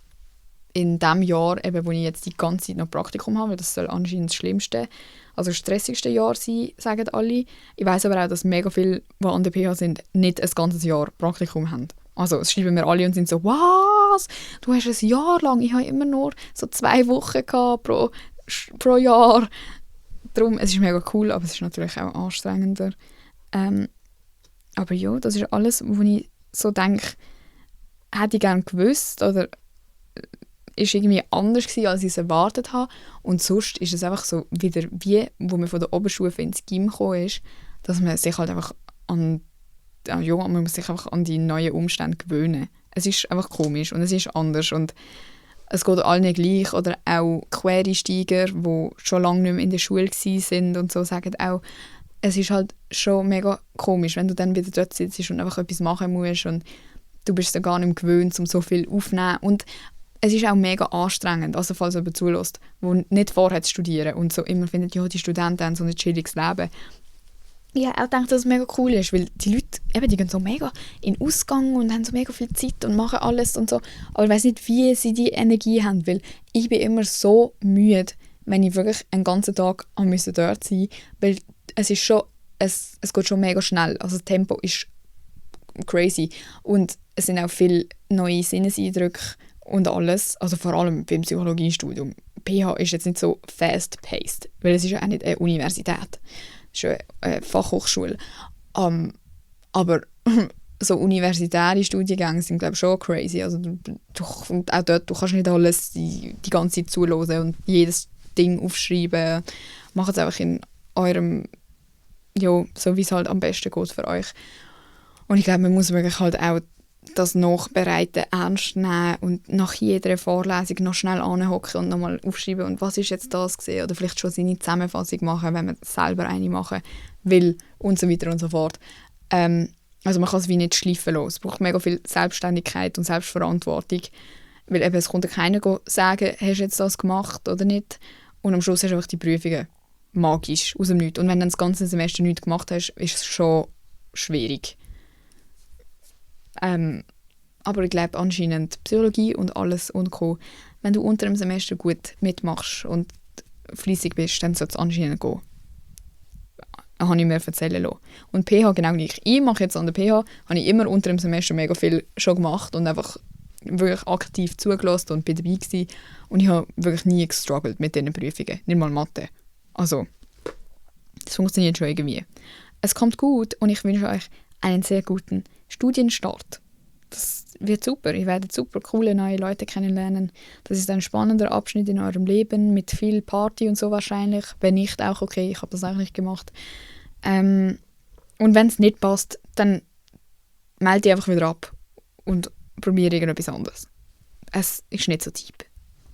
in dem Jahr, eben, wo ich jetzt die ganze Zeit noch Praktikum habe, weil das soll anscheinend das schlimmste, also das stressigste Jahr sein, sagen alle. Ich weiss aber auch, dass mega viele, die an der PH sind, nicht ein ganzes Jahr Praktikum haben. Also es schreiben mir alle und sind so, was? Du hast ein Jahr lang, ich habe immer nur so 2 Wochen gehabt pro Jahr. Darum, es ist mega cool, aber es ist natürlich auch anstrengender. Aber ja, das ist alles, wo ich so denke, hätte ich gerne gewusst oder ist irgendwie anders gewesen, als ich es erwartet habe. Und sonst ist es einfach so wieder wie, wo man von der Oberstufe ins Gym gekommen ist, dass man sich halt einfach man muss sich einfach an die neuen Umstände gewöhnen. Es ist einfach komisch und es ist anders und es geht allen gleich. Oder auch Quereinsteiger, die schon lange nicht mehr in der Schule waren und so, sagen auch, es ist halt schon mega komisch, wenn du dann wieder dort sitzt und einfach etwas machen musst und du bist ja gar nicht mehr gewöhnt, um so viel aufzunehmen. Und es ist auch mega anstrengend, also falls jemand zulässt, der nicht vorhat zu studieren und so immer findet, ja, die Studenten haben so ein chilliges Leben. Ja, auch denke, dass es mega cool ist, weil die Leute, eben, die gehen so mega in den Ausgang und haben so mega viel Zeit und machen alles und so. Aber ich weiss nicht, wie sie die Energie haben, weil ich bin immer so müde, wenn ich wirklich einen ganzen Tag dort sein musste, weil es ist schon, es geht schon mega schnell. Also das Tempo ist crazy. Und es sind auch viele neue Sinneseindrücke und alles, also vor allem beim Psychologiestudium. PH ist jetzt nicht so fast-paced, weil es ist ja auch nicht eine Universität, es ist ja eine Fachhochschule. Aber so universitäre Studiengänge sind, glaube ich, schon crazy. Also auch dort, du kannst nicht alles die ganze Zeit zuhören und jedes Ding aufschreiben. Macht es einfach in eurem, ja, so wie es halt am besten geht für euch. Und ich glaube, man muss wirklich halt auch das Nachbereiten ernst nehmen und nach jeder Vorlesung noch schnell anhocken und nochmal aufschreiben und was ist jetzt das gewesen? Oder vielleicht schon seine Zusammenfassung machen, wenn man selber eine machen will und so weiter und so fort. Also man kann es wie nicht schleifen lassen. Es braucht mega viel Selbstständigkeit und Selbstverantwortung, weil eben, es kommt keiner sagen, hast du jetzt das gemacht oder nicht? Und am Schluss hast du einfach die Prüfungen magisch aus dem Nichts. Und wenn du das ganze Semester nichts gemacht hast, ist es schon schwierig. Aber ich glaube anscheinend Psychologie und alles und Co. Wenn du unter dem Semester gut mitmachst und fleissig bist, dann soll es anscheinend gehen. Habe ich mir erzählen lassen. Und PH genau gleich. Ich mache jetzt an der PH, habe ich immer unter dem Semester mega viel schon gemacht und einfach wirklich aktiv zugelassen und bin dabei gewesen. Und ich habe wirklich nie gestruggelt mit diesen Prüfungen. Nicht mal Mathe. Also, das funktioniert schon irgendwie. Es kommt gut und ich wünsche euch einen sehr guten Studienstart. Das wird super. Ihr werdet super coole neue Leute kennenlernen. Das ist ein spannender Abschnitt in eurem Leben mit viel Party und so wahrscheinlich. Wenn nicht, auch okay. Ich habe das auch nicht gemacht. Und wenn es nicht passt, dann melde dich einfach wieder ab und probiere irgendetwas anderes. Es ist nicht so deep.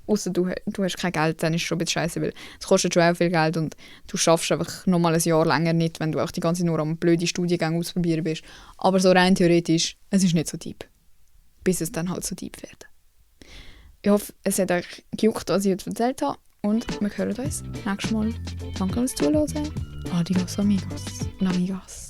Ausser du hast kein Geld, dann ist es schon ein bisschen scheiße, weil es kostet schon auch viel Geld und du schaffst einfach nochmal ein Jahr länger nicht, wenn du auch die ganze Zeit nur am blöden Studiengang ausprobieren bist. Aber so rein theoretisch, es ist nicht so deep. Bis es dann halt so deep wird. Ich hoffe, es hat euch gejuckt, was ich heute erzählt habe. Und wir hören uns nächstes Mal. Danke fürs Zuhören. Adios, amigos und amigas.